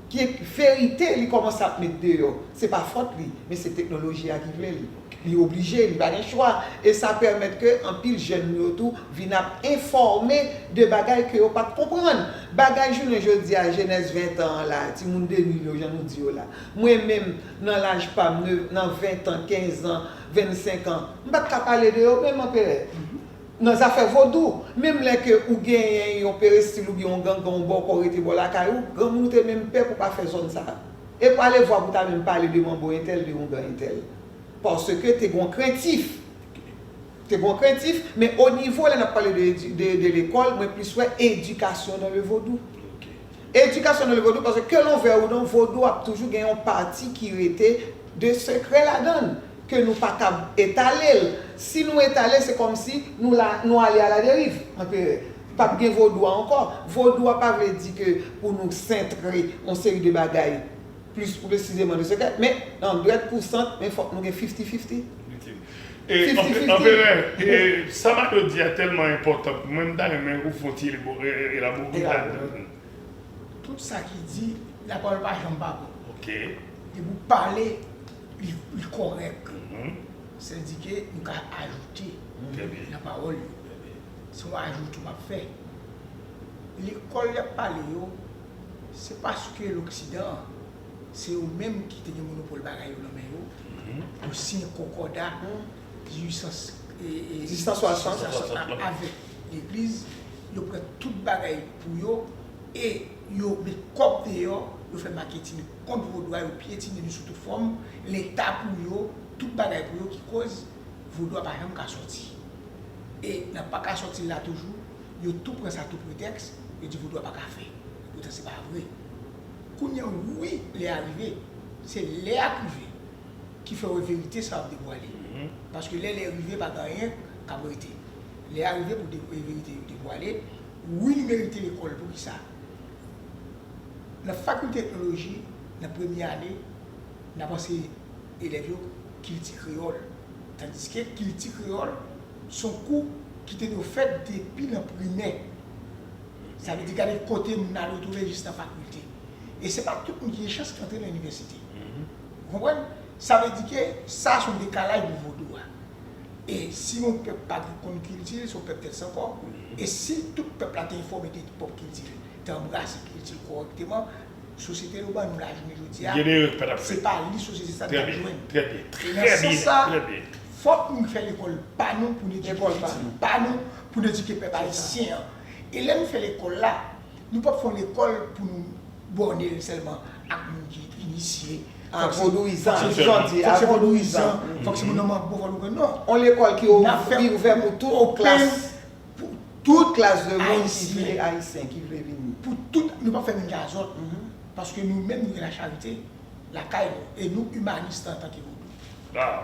ki verite, li kòmanse ap met deyò. Se pa fòt li, men se teknoloji a ki vle li. Li oblije, li pa gen chwa. E sa pèmèt ke anpil jèn nou yo tou vin ap enfòme de bagay ke yo pa t konprann. Bagay jounen jodi a, jenès ven tan an la, timoun de mil yo, jan nou di yo la. Mwen menm, nan laj pa m, nan ven tan, kenz an, vennsenk an, m pa t ka pale de yo menm, anperè. Nan zafè vodou, menm lè ke ou genyen yon perestil oubyen yon gangan, yon bòkò rete bò lakay ou, granmoun ou te menm pè pou pa fè zòn sa a. E pale vwa pou ta menm pale de manbo entèl, de oungan entèl. Paske te gon krentif. Te gon krentif, men o nivo lè n ap pale de, de, de lekòl, mwen plis wè éducation dans le vodou. Éducation dans le vodou, paske ke l'on veuille ou non, vodou ap toujou gen yon pati ki rete de sekrè ladan l, ke nou pa kab etale l. Si nou etale, se kòmsi nou la, nou ale a la deriv, anperè. P ap gen vodou a ankò. Vodou a pa vle di ke pou nou sentre yon seri de bagay, plis presizeman de sekrè, men an dwèt pou sant, men fòk nou gen fifti fifti. E, Fifty fifty. Anperè, e, sa Mario di a tèlman enpòtan pou mwen, m ta renmen ou fè yon ti elabo-, e, e, elabore Elabore. Ladan l. Tout sa ki di, lapawòl pa janm pa bon. Ok. Depi w pale, li, li kòrèk. Mhm. Sèdike nou ka ajoute Trè byen. Nan pawòl yo. Trè byen. Se yon ajoutou m ap fè. Lekòl y ap pale yo, se paske loksidan, se yo menm ki te gen monopòl bagay yo nan men yo. Mhm. Yo siyen konkòda dizuit san, e, e, dizuit san swasant. Dizuit san swasant la avèk legliz. Yo pran tout bagay pou yo e yo met kòb deyò, yo fè maketin kont vodou a, yo pyetine nou sou tout fòm. Leta pou yo, tout bagay pou yo, ki koz vodou a pa janm ka sòti. E nan pa ka sòti l la toujou, yo tou pran sa tou pretèks, yo di vodou a pa ka fè. Poutan se pa vre. Kounye a, wi, lè a rive, se lè a k rive ki fè w wè verite sa ap debwale. Mhm. Paske lè, lè rive, pa gen anyen k ap rete. Lè a rive pou de-, verite yo debwale. Wi, nou merite lekòl. Poukisa? Nan fakilte etnoloji, nan premye ane, n ap anseye elèv yo kilti kreyòl. Tandiske kilti kreyòl, se yon kou ki te dwe fèt depi nan primè. Sa vle di, gade kote moun nan retwouve jis nan fakilte. E se pa tout moun ki gen chans ki antre nan inivèsite. Mhm. Ou konprann? Sa vle di ke sa se yon dekalaj pou vodou a. E si yon pèp pa konn kilti l, se yon pèp tèt san kò. Mhm. E si tout pèp la te enfòme de pwòp kilti l, te anbrase kilti l kòrèkteman, sosyete yo ban nou la jounen jodi a, se pa li sosyete sa t ap jwenn. Trè byen, trè byen, trè byen. E nan sans sa, fòk nou fè lekòl pa nou pou n edike pitit pa nou, pou n edike pèp ayisyen an. E lè nou fè lekòl la, nou p ap fè yon lekòl pou nou bòne l sèlman ak moun ki inisye. A vodouyizan, jan di, a vodouyizan. Fòk se moun nan manbo, fòk nou konn, non. Yon lekòl ki ouvè pou tout klas, pou tout klas de moun ki vle ayisyen, ki vle vini. Pou tout, nou p ap fè menm jan a zòt. Paske nou menm, nou gen lacharite lakay nou. E nou imanis antanke vodou.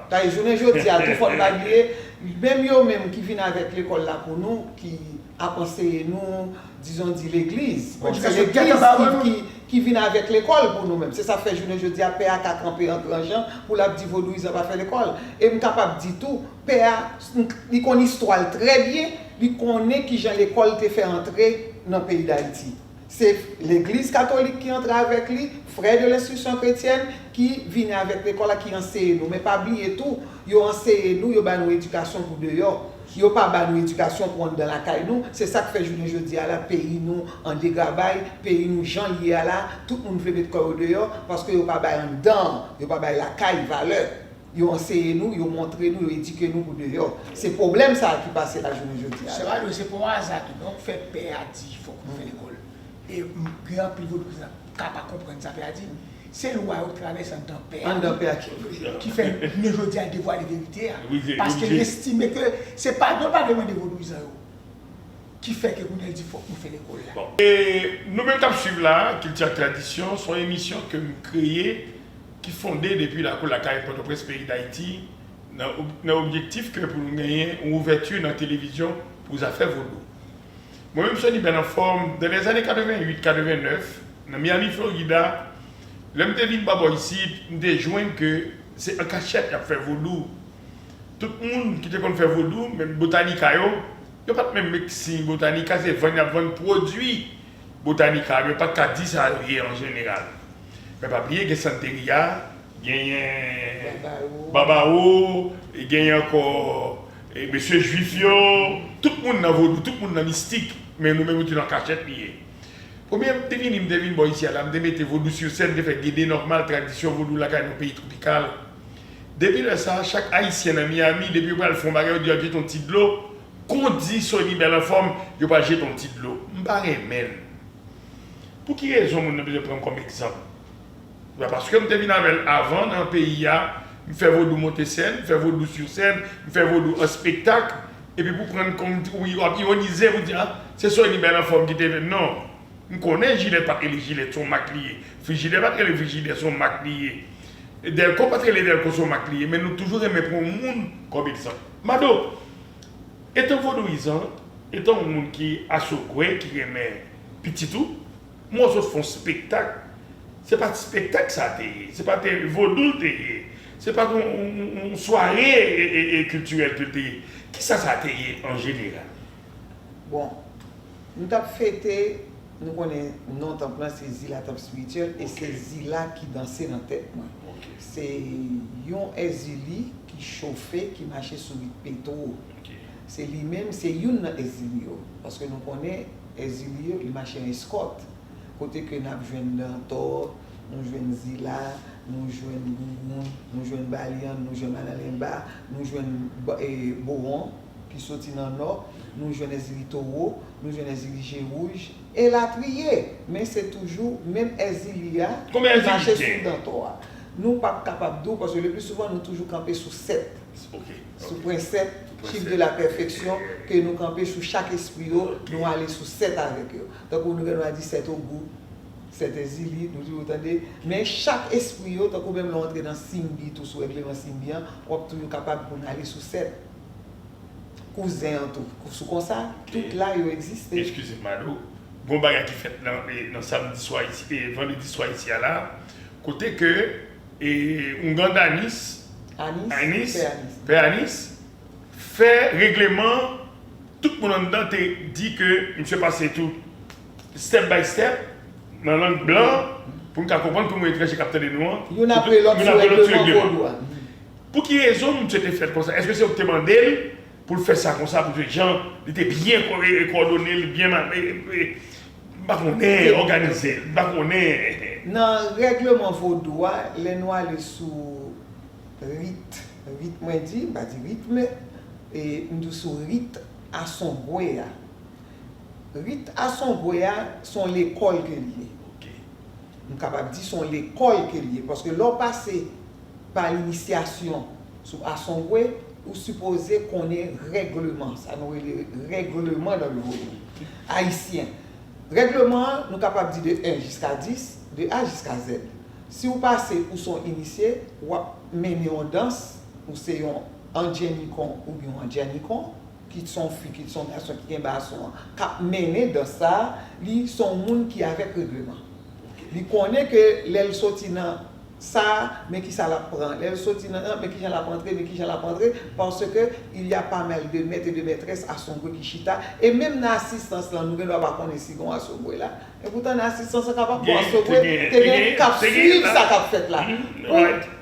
Tande, jounen jodi a, tou fò n pa bliye, menm yo menm ki vin avèk lekòl la pou nou, ki ap anseye nou, dizon di legliz. Bon, se legliz ki, ki, ki vin avèk lekòl pou nou menm. Se sa k fè jounen jodi a, pè a ka kanpe an gran jan pou l ap di vodouyizan pa fè lekòl. E m kapab di tou, pè a, li konn istwa l trè byen, li konnen kijan lekòl te fè antre nan peyi Dayiti. Se legliz katolik ki antre avèk li, Frères de l'instruction chrétienne ki vini avèk lekòl la, ki anseye nou. Men pa bliye tou, yo anseye nou, yo ba nou edikasyon pou deyò. Yo pa ba nou edikasyon pou anndan lakay nou. Se sa k fè jounen jodi a la, peyi nou an degrabay, peyi nou jan l ye a la, tout moun vle met kò yo deyò, paske yo pa bay anndan an, yo pa bay lakay valè. Yo anseye nou, yo montre nou, yo edike nou pou deyò. Se pwoblèm sa a ki pase la jounen jodi a la. Se pa dwe, se pa yon aza tou non, fè pè a di fòk nou fè lekòl. E m gen anpil vodou ki ka pa konprann sa pè a di. Se lwa yo k travèse anndan pè a. Anndan pè a ki vre. Ki fè jounen jodi a devwale verite a. Paske l estime ke se padon l pa vle mande vodouyizan yo ki fè ke kounye a l di fòk nou fè lekòl la. Bon. E nou menm k ap swiv la, Kilti ak Tradisyon, se yon emisyon ke m kreye ki fonde depi lakou lakay Pòtoprens, peyi Dayiti, nan ob- nan objektif ke pou nou genyen yon ouvèti nan televizyon pou zafè vodou. Mwen menm, Sony Bèl Anfòm, dans les années quatre-vingt-huit quatre-vingt-neuf, nan Miami, Florida, lè m te vin pa bò isit, m te jwenn ke se an kachèt y ap fè vodou. Tout moun ki te konn fè vodou, menm Botanica yo, yo pa t menm met siy Botanica, se vann y ap vann pwodui Botanica, men yo pa t ka di sa yo ye an jeneral. Men pa bliye gen Santeria, genyen Babawo, genyen ankò mesye Jwif yo, tout moun nan vodou, tout moun nan mistik, men nou menm nou te nan kachèt li ye. Premye m te vini, m te vin bò isi a la, m te mete vodou sou sèn, m te fè gede nòmal tradisyon vodou lakay nou, peyi twopikal. Depi lè sa a, chak Ayisyen nan Miami, depi yo pral fè yon bagay, yo di y ap jete yon ti dlo, kon di Sony Bèl Anfòm, yo pral jete yon ti dlo. M pa renmen l. Pou ki rezon moun nan bezwen pran m kòm egzanp? Paske m te vin avè l avan nan peyi a, m fè vodou monte sèn, m fè vodou sou sèn, m fè vodou an spektak, epi pou pran l kòm w ap ironize pou di, a, se Sony Bèl Anfòm ki te fè l. Non. M konnen jilèt pa t rele jilèt, se yon mak li ye. Frijidè pa t rele frijidè, se yon mak li ye. Dèlko pa t rele dèlko, se yon mak li ye. Men nou toujou renmen pran yon moun kòm egzanp. Mado, etan vodouyizan, etan yon moun ki asogwe, ki renmen pitit ou, m wè w sot fè yon spektak. Se pa t spektak sa te ye. Se pa te vodou l te ye. Se pa t yon, yon, yon, yon sware e, e, e kiltirèl ke l te ye. Kisa sa te ye an jeneral? Bon, nou t ap fete, nou konnen non tanp lan se Zila Tanp Espirityèl, e se Zila ki danse nan tèt mwen. Se yon Èzili ki chofe, ki mache sou rit petwo. Se li menm, se youn nan Èzili yo. Paske nou konnen Èzili yo, li mache an eskòt. Kote ke n ap jwenn Dantò, nou jwenn Zila, nou jwenn Gougoun, nou jwenn Balyann, nou jwenn Analenba, nou jwenn Bowon ki soti nan nò, nou jwenn Èzili Towo, nou jwenn Èzili Je Wouj, elatriye. Men se toujou menm Èzili a ki mache sou Dantò a. Nou p ap kapab di w, paske le pli souvan nou toujou kanpe sou sèt. Sou prensèp, chif de la pèfeksyon, ke nou kanpe sou chak espri yo, nou ale sou sèt avèk yo. Tankou nou gen dwa di sèt ogou, sèt Èzili, nou toujou tande. Men chak espri yo, tankou menm lè w antre nan Simbi tou, sou règleman Simbi an, w ap toujou kapab pou n ale sou sèt. Kouzen an tou, sou konsa, tout la yo egziste. Eskize m, Mado. Gon bagay ki fèt nan, nan samdi swa isi, e, vandredi swa isi a la, kote ke e, oungan Danis, Anis, Anis, Pè Anis, Pè Anis, fè regleman, tout moun anndan te di ke misye pase tout step by step, nan lang blan, pou n ka konprann pou moun etranje k ap tande nou an. Youn apre lòt sou regleman vodou a. Pou ki rezon misye te fè l konsa? Èske se ou ki te mande l? Pou l fè sa konsa, pou jan li te byen kowòdone, li byen, m pa konnen, òganize l, m pa konnen. Nan règleman vodou a, lè nou ale sou rit, rit mwen di, m pa di ritme, e m di w sou rit asongwe a. Rit asongwe a, se yon lekòl ke l ye. M kapab di se yon lekòl ke l ye, paske lè w pase pa linisyasyon sou asongwe, ou sipoze konnen règleman, sa nou rele règleman nan le vodou ayisyen. Règleman an, nou kapab di de en jiska dis, de A jiska Z. Si w pase, ou se yon inisye, w ap mennen yon dans, ou se yon andjenikon oubyen yon andjenikon, kit se yon fi, kit se yon gason ki gen bason an, k ap mennen dans sa a, li se yon moun ki avèk règleman. Li konnen ke lè l soti nan sa, men kisa l ap pran. Lè l soti nan, nan, men kijan l ap antre, men kijan l ap antre, paske il y a pas mal de maîtres et de maîtresses asombre ki chita, e menm nan asistans lan, nou gen dwa pa konnen si gen yon asombre la. E poutan nan asistans lan kapab gen asombre, te gen k ap swiv sa k ap fèt la.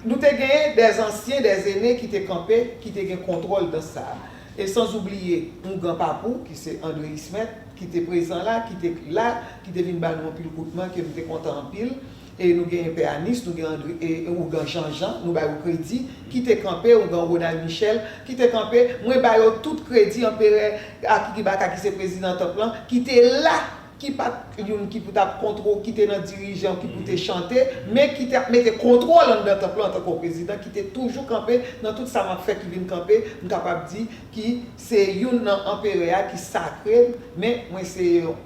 Nou te genyen des anciens, des aînés ki te kanpe, ki te gen kontwòl dans sa a. E sans oublier oungan pa pou, ki se André Ismet, ki te prezan la, ki te la, ki te vin ba nou anpil kout men, ke m te kontan anpil. E nou genyen Pè Anis, nou gen André, e, e oungan Janjan, nou ba yo kredi, ki te kanpe, oungan Ronald Michel, ki te kanpe, mwen ba yo tout kredi, Anperè Akikibaka ki se prezidan tanp lan, ki te la, ki pa t youn ki pou t ap kontwo, ki te nan dirijan, ki pou te chante, men ki te ap mete kontwòl anndan tanp lan antanke yon prezidan, ki te toujou kanpe nan tout sa m ap fè ki vin kanpe, m kapab di ki se youn nan anperè a ki sakre m, men mwen se yon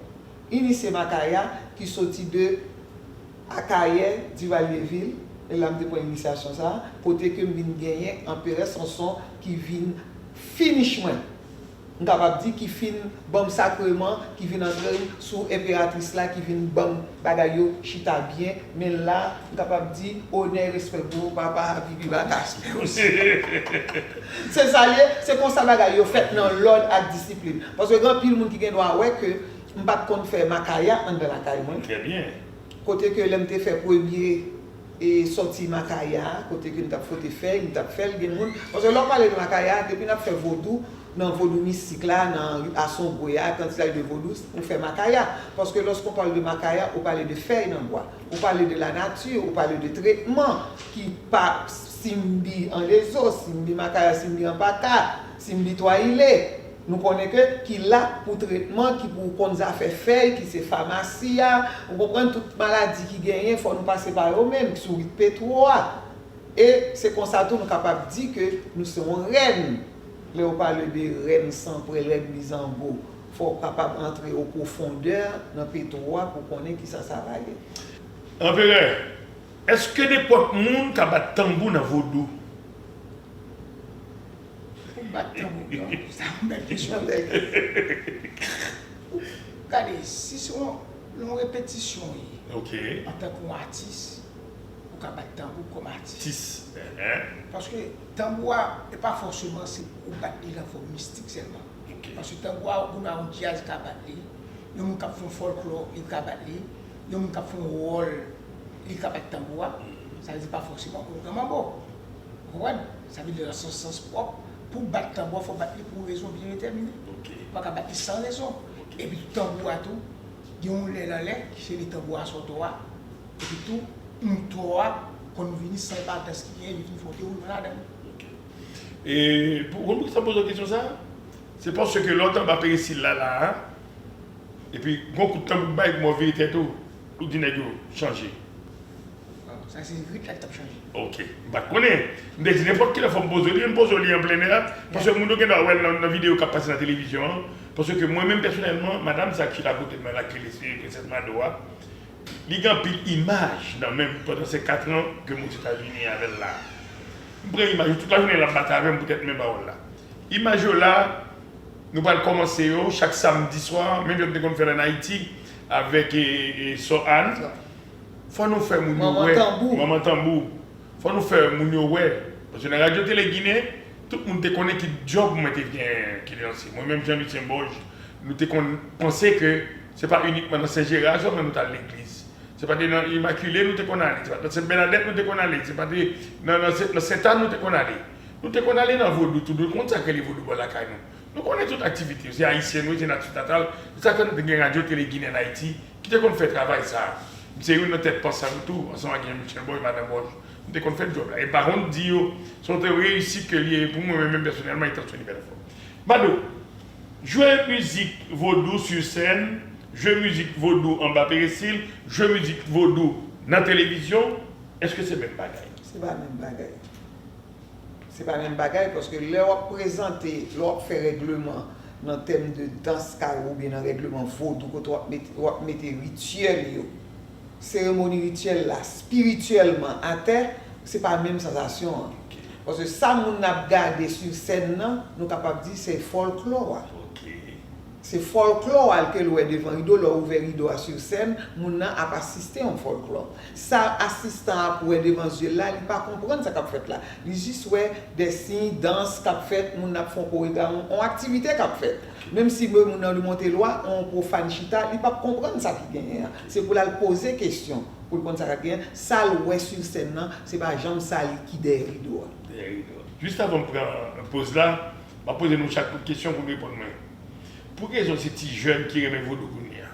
inisye Makaya ki soti de Akayè, Divalyevil, e la m te pran inisyasyon sa a, kote ke m vin genyen Anperè Sonson ki vin finish mwen. M kapab di ki fin ban m sakreman, ki vin antre m sou enperatris la, ki vin ban m bagay yo chita byen, men la, m kapab di, onè e respè pou ou, papa, Akikibaka. Se sa l ye, se konsa bagay yo fèt nan lòd ak disiplin. Paske gen anpil moun ki gen dwa wè ke m pa t konn fè Makaya anndan lakay mwen. Trè byen. Kote ke lè m te fè premye, e, sòti Makaya, kote ke n t ap fwote fèy, m t ap fè l, gen moun, paske lè w pale de Makaya, depi n ap fè vodou, nan vodou mistik la, nan asombre a, kantilaj de vodou, ou fè Makaya. Paske lorsqu'on parle de Makaya, ou pale de fèy nan bwa, ou pale de la nature, ou pale de tretman ki pa simbi an lezo, simbi Makaya, simbi an paka, simbi twa ile. Nou konnen ke ki la pou tretman, ki pou konn zafè fèy, ki se famasi a, ou konprann, tout maladi ki genyen, fò nou pase pa yo menm, sourit petwo a. E se konsa tou nou kapab di ke nou se yon rèn. Lè yo pale de rèn san prèl, rèn mizango, fò w kapab antre o pwofondè nan petwo a pou konnen kisa sa va ye. Anperè, èske nenpòt moun ka bat tanbou nan vodou? Ou bat tanbou, non? Sa yon bèl kesyon. Gade, si se yon, yon repetisyon ye, antanke yon atis, ou ka bat tanbou kòm atis. Atis. Paske tanbou a, e pa fòseman se pou ou bat li nan fòm mistik sèlman. Paske tanbou a, ou gen yon djaz ka bat li, yon moun k ap fè yon fòlklò, li ka bat li, yon moun k ap fè yon wòl, li ka bat tanbou a. Sa vle di pa fòseman pou yon gran manbo. Ou konprann? Sa vle di nan sans, sans pwòp, pou w bat tanbou a, fò w bat li pou yon rezon byen detèmine. Ou pa ka bat li san rezon. Epi tou tanbou a tou, gen yon lè l anlè, ki se li tanbou a sòtò a. Epi tou, moutò a konn vini san epadans ki genyen, li vin fè yon dewoulman ladan l. E pou, ou konn poukisa m poze w kesyon sa a? Se paske lè w t anba peresil la, la a, epi gon kout tanbou k bay, kòman w vire tèt ou, ou di nèg yo chanje. Sa se rit la ki t ap chanje. Ok. M pa t konnen. M te di nenpòt kilè fò m poze w li, men m poze w li an plen nè a, paske moun yo gen dwa wè l nan, nan videyo k ap pase nan televizyon an. Paske mwen menm pèsonèlman, madanm sa ki chita kote m nan la, ki rele se Prensès Mado a, li gen anpil imaj nan men m pandan se kat an ke m Ozetazini avè l la. M pran imaj yo tout lajounen, l ap batay avè m poutèt menm pawòl la. Imaj yo la, nou pral kòmanse yo chak samdi swa, menm jan nou te konn fè l ann Ayiti, avèk, e, e, Sò Ann. Fò nou fè moun yo wè. Manman Tanbou. Manman Tanbou. Fò nou fè moun yo wè. Paske nan Radyo Tele Ginen, tout moun te konnen ki djòb mwen te gen ki lanse. Mwen menm, Jean Lucien Borges, nou te konn panse ke se pa inikman nan Sen Jera sèlman nou t al legliz. Se pa te nan Imakile nou te konn ale, se pa t nan Sent Bènadèt nou te konn ale, se pa te nan, nan, Sen- nan Sentàn nou te konn ale. Nou te konn ale nan vodou tou, nou konn sa k rele vodou bò lakay nou. Nou konnen tout aktivite yo, se ayisyen nou ye, se nati natal, se sa k fè nou te gen Radyo Tele Ginen an Ayiti, ki te konn fè travay sa a. M se youn nan tèt pansant yo tou, ansanm ak Jean Michel Borges, madanm Borges. Nou te konn fè djòb la. E pa wont di yo, se yon reyisit ke li ye pou mwen, mwen menm pèsonèlman, etan Sony Belfort. Mado, jwe mizik vodou sur scène, jwe mizik vodou anba peresil, jwe mizik vodou nan televizyon, èske se menm bagay? Se pa menm bagay. Se pa menm bagay, paske lè w ap prezante, lè w ap fè règleman nan tèm de dans kawo oubyen nan règleman vodou, kote w ap mete, w ap mete rityèl yo, seremoni rityèl la, espirityèlman atè, se pa menm sansasyon an. Paske sa moun nan ap gade sou sèn nan, nou kapab di se fòlklò a. Ok. Se fòlklò a ke l wè devan rido, lè w ouvè rido a sou sèn, moun nan ap asiste yon fòlklò. Sa asistan an ap wè devan zye l la, li pa konprann sa k ap fèt la. Li jis wè de siy, dans k ap fèt, moun nan ap fè yon koregra, yon, yon aktivite k ap fèt. Menm si moun nan li monte lwa, yon pwofàn chita, li p ap konprann sa ki genyen an. Se pou l al poze kesyon, pou l konn sa k ap genyen. Sa l wè sou sèn nan, se pa janm sa li ki dèyè rido a. Dèyè rido a. Jis avan m pran poz la, m ap poze nou chak tout kesyon pou n reponn mwen. Pou ki rezon se ti jèn ki renmen vodou kounye a?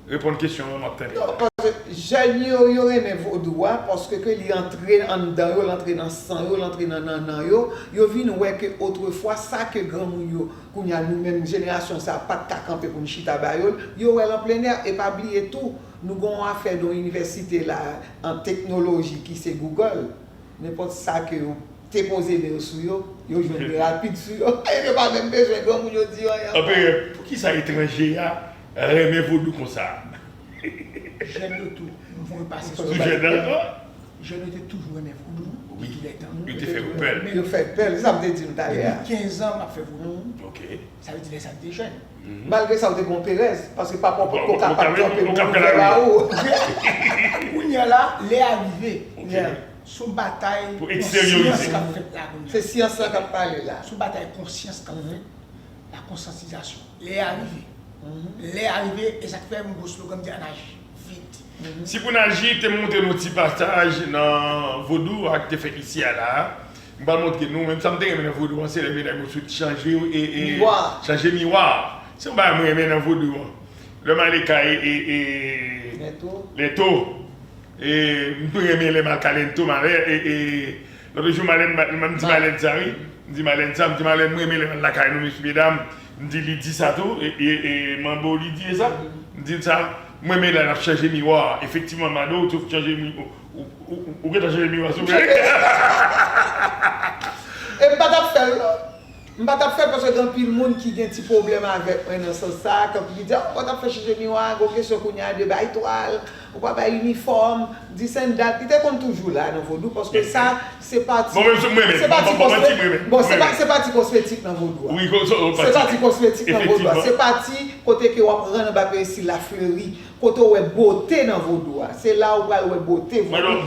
Reponn kesyon an, m ap tande. Non, paske jèn yo, yo renmen vodou a, paske ke li antre anndan yo, l antre nan san yo, l antre nan nannan yo. Yo vin wè ke otrefwa, sa ke granmoun yo, kounye a nou menm jenerasyon sa a, pa t ka kanpe pou n chita ba yo l, yo wè l an plen nè. E pa bliye tou, nou gen yon afè de yon inivèsite la, an teknoloji ki se Google. Nenpòt sa ke yo te poze men yo sou yo, yo jwenn li rapid sou yo. E yo pa menm bezwen granmoun yo di yo anyen ankò. Anpil, poukisa etranje a renmen vodou konsa? Jèn yo tou, nou fè repase sou jèn nan ankò? Jèn yo te toujou renmen vodou, wi, de tout lè tan. Yo te fè yo pè l. Yo fè pè l, se sa m te di nou talè a. Depi kenz an, m ap fè vodou. Ok. Sa vle di lè sa m te jèn. Malgre sa, ou te gen yon perèz, paske papa w potko kapab kanpe pou ouvè ba ou. Kounye a la, lè a rive. Ok. Yeah. Se yon batay konsyans k ap fèt la kounye a. Se syans lan k ap pale la. Se yon batay konsyans k ap fèt. La konsyantizasyon. Lè a rive. Lè a rive, e sa k fè m gwo slogan m di ann aji vit. Si pou n aji, te montre nou ti pasaj nan vodou a ki te fèt isi a la. M pral montre nou, menm sa m te renmen nan vodou an, se lè medam yo sot chanje, e, e, chanje miwa. Se yon bagay mwen renmen nan vodou an. Lè m ale kay, e, e, Lèto. Lèto. E, m tou renmen lè m al Kalento, malè, e, e, lòt jou, malè, m, m di malè sa, wi. M di malè sa, m di malè, m renmen lè m al lakay nou, mesye, medam. M di li di sa tou, e, e, e, manbo, li di e sa. M di l sa, m renmen lè n ap chanje miwa. Efektivman, Mado, ou tou chanje mi-, ou, ou, ou, ou gentan chanje miwa, souple. E m pa t ap fè l, non. M pa t ap fè l paske gen anpil moun ki gen ti pwoblèm avèk mwen nan sans sa, kanpe ki di, "Ah, ou pa t ap fè chanje miwa, gon kesyon kounye a de bay twal, ou pa bay inifòm, di sandal." Li te konn toujou la nan vodou, paske sa, se pati, se pati kosmetik nan vodou a. Se pati kosmetik nan vodou a. Se pati kote ke w ap rann anba peristil la fleri. Kote w wè bote nan vodou a. Se la ou pral wè bote vodou,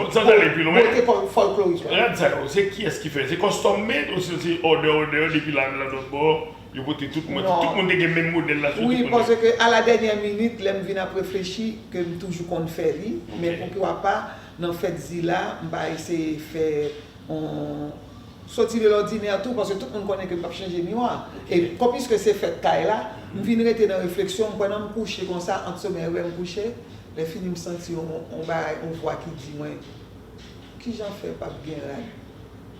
bote fòlkloris la. Rad sa yo, se kiyès ki fè? Se custom made oubyen se òdè, òdè yo depi la, la lòt bò, yo pote tout moun, tout moun te gen menm modèl la sou tout moun? Wi, paske a la dènyè minit, lè m vin ap reflechi, ke m toujou konn fè li, men pou ki w ap pa, nan fèt Zila, m pa eseye fè on soti de lòdinè tou, paske tout moun konnen ke m p ap chanje miwa. E kon piske se fèt kay la, m vin rete nan refleksyon, m kwè nan m kouche konsa, ant somèy, wè m kouche, lè fini m santi on, on bagay, on vwa ki di mwen, "Kijan fè p ap gen rad?"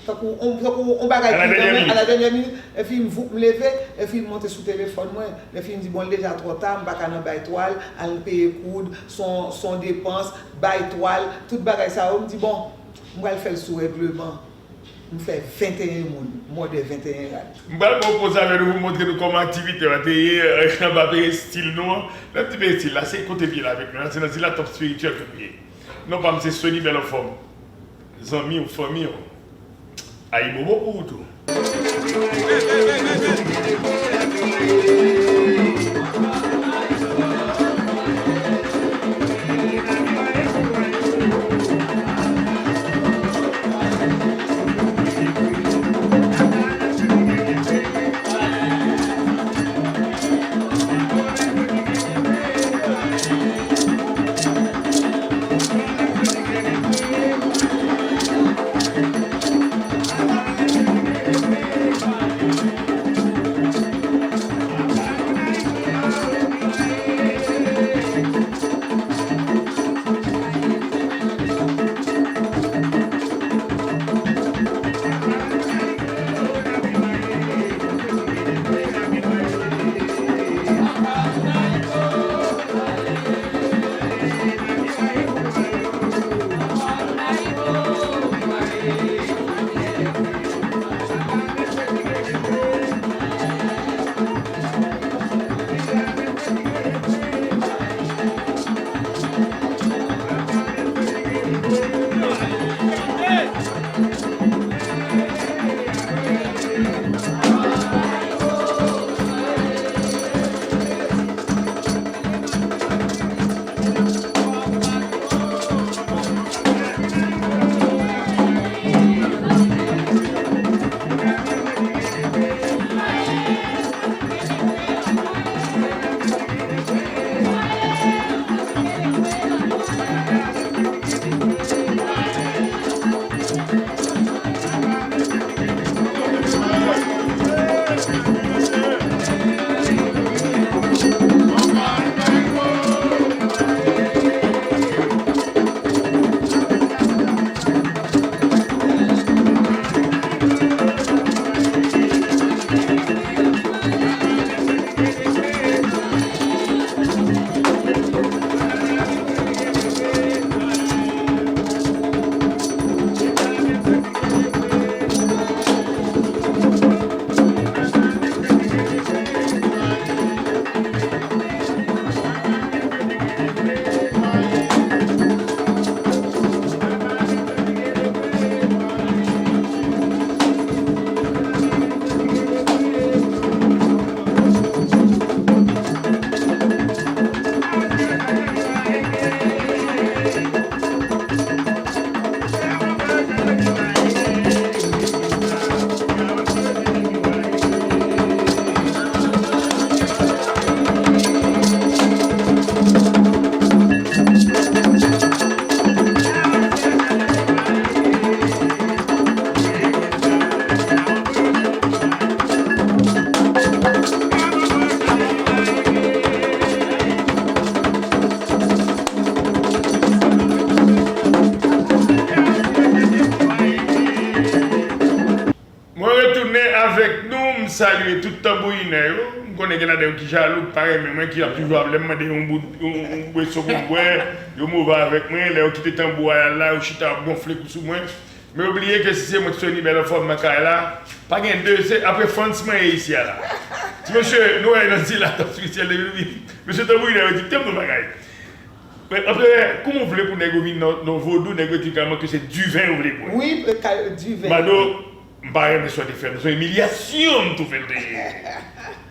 Tankou on, tankou on bagay ki nan men, a la dènyè minit, epi m voup m leve, epi m monte sou telefòn mwen, epi m di, "Bon, l deja twò ta, m pa ka nan bay twal, al peye koud, son, son depans, bay twal, tout bagay sa yo." M di, "Bon, m pral fè l sou règleman." M fè venteyen moun, mòde venteyen rad. M pral pran yon poz avè nou pou montre nou kòman aktivite a te ye, anba peristil nou an. Lè m di peristil la, se kote m ye la avèk nou la, se nan Zila Top Spirituel ke m ye. Non pa m se Sony Bèl Anfòm. Zanmi w, fanmi w. Ayibobo pou ou tou. Mwen retounen avèk nou, m salye tout tanbourinè yo. M konnen gen ladan yo ki jalou, ki pa renmen mwen, ki ap toujou ap lè m mande yon bout, yon, yon bweson pou m bwè, yo move avèk mwen. Lè yo kite tanbou a y al la, yo chita ap gonfle kou sou mwen. Men yo bliye ke si se mwen ki sou nivèl anfòm nan kay la, pa gen de, se apre Frantz mwen ye isi a la. Ti mesye, nou wè nan Zila, t ap sou isyèl depi nou vini. Mesye tanbourinè yo di, "Tande yon bagay." Men antre, kòman w vle pou nèg yo vin nan, nan vodou, nèg yo di kareman ke se diven yo vle bwè. Wi, e, ka, diven. Mado, m pa renmen sa w te fè m, se yon imilyasyon m twouve l te ye.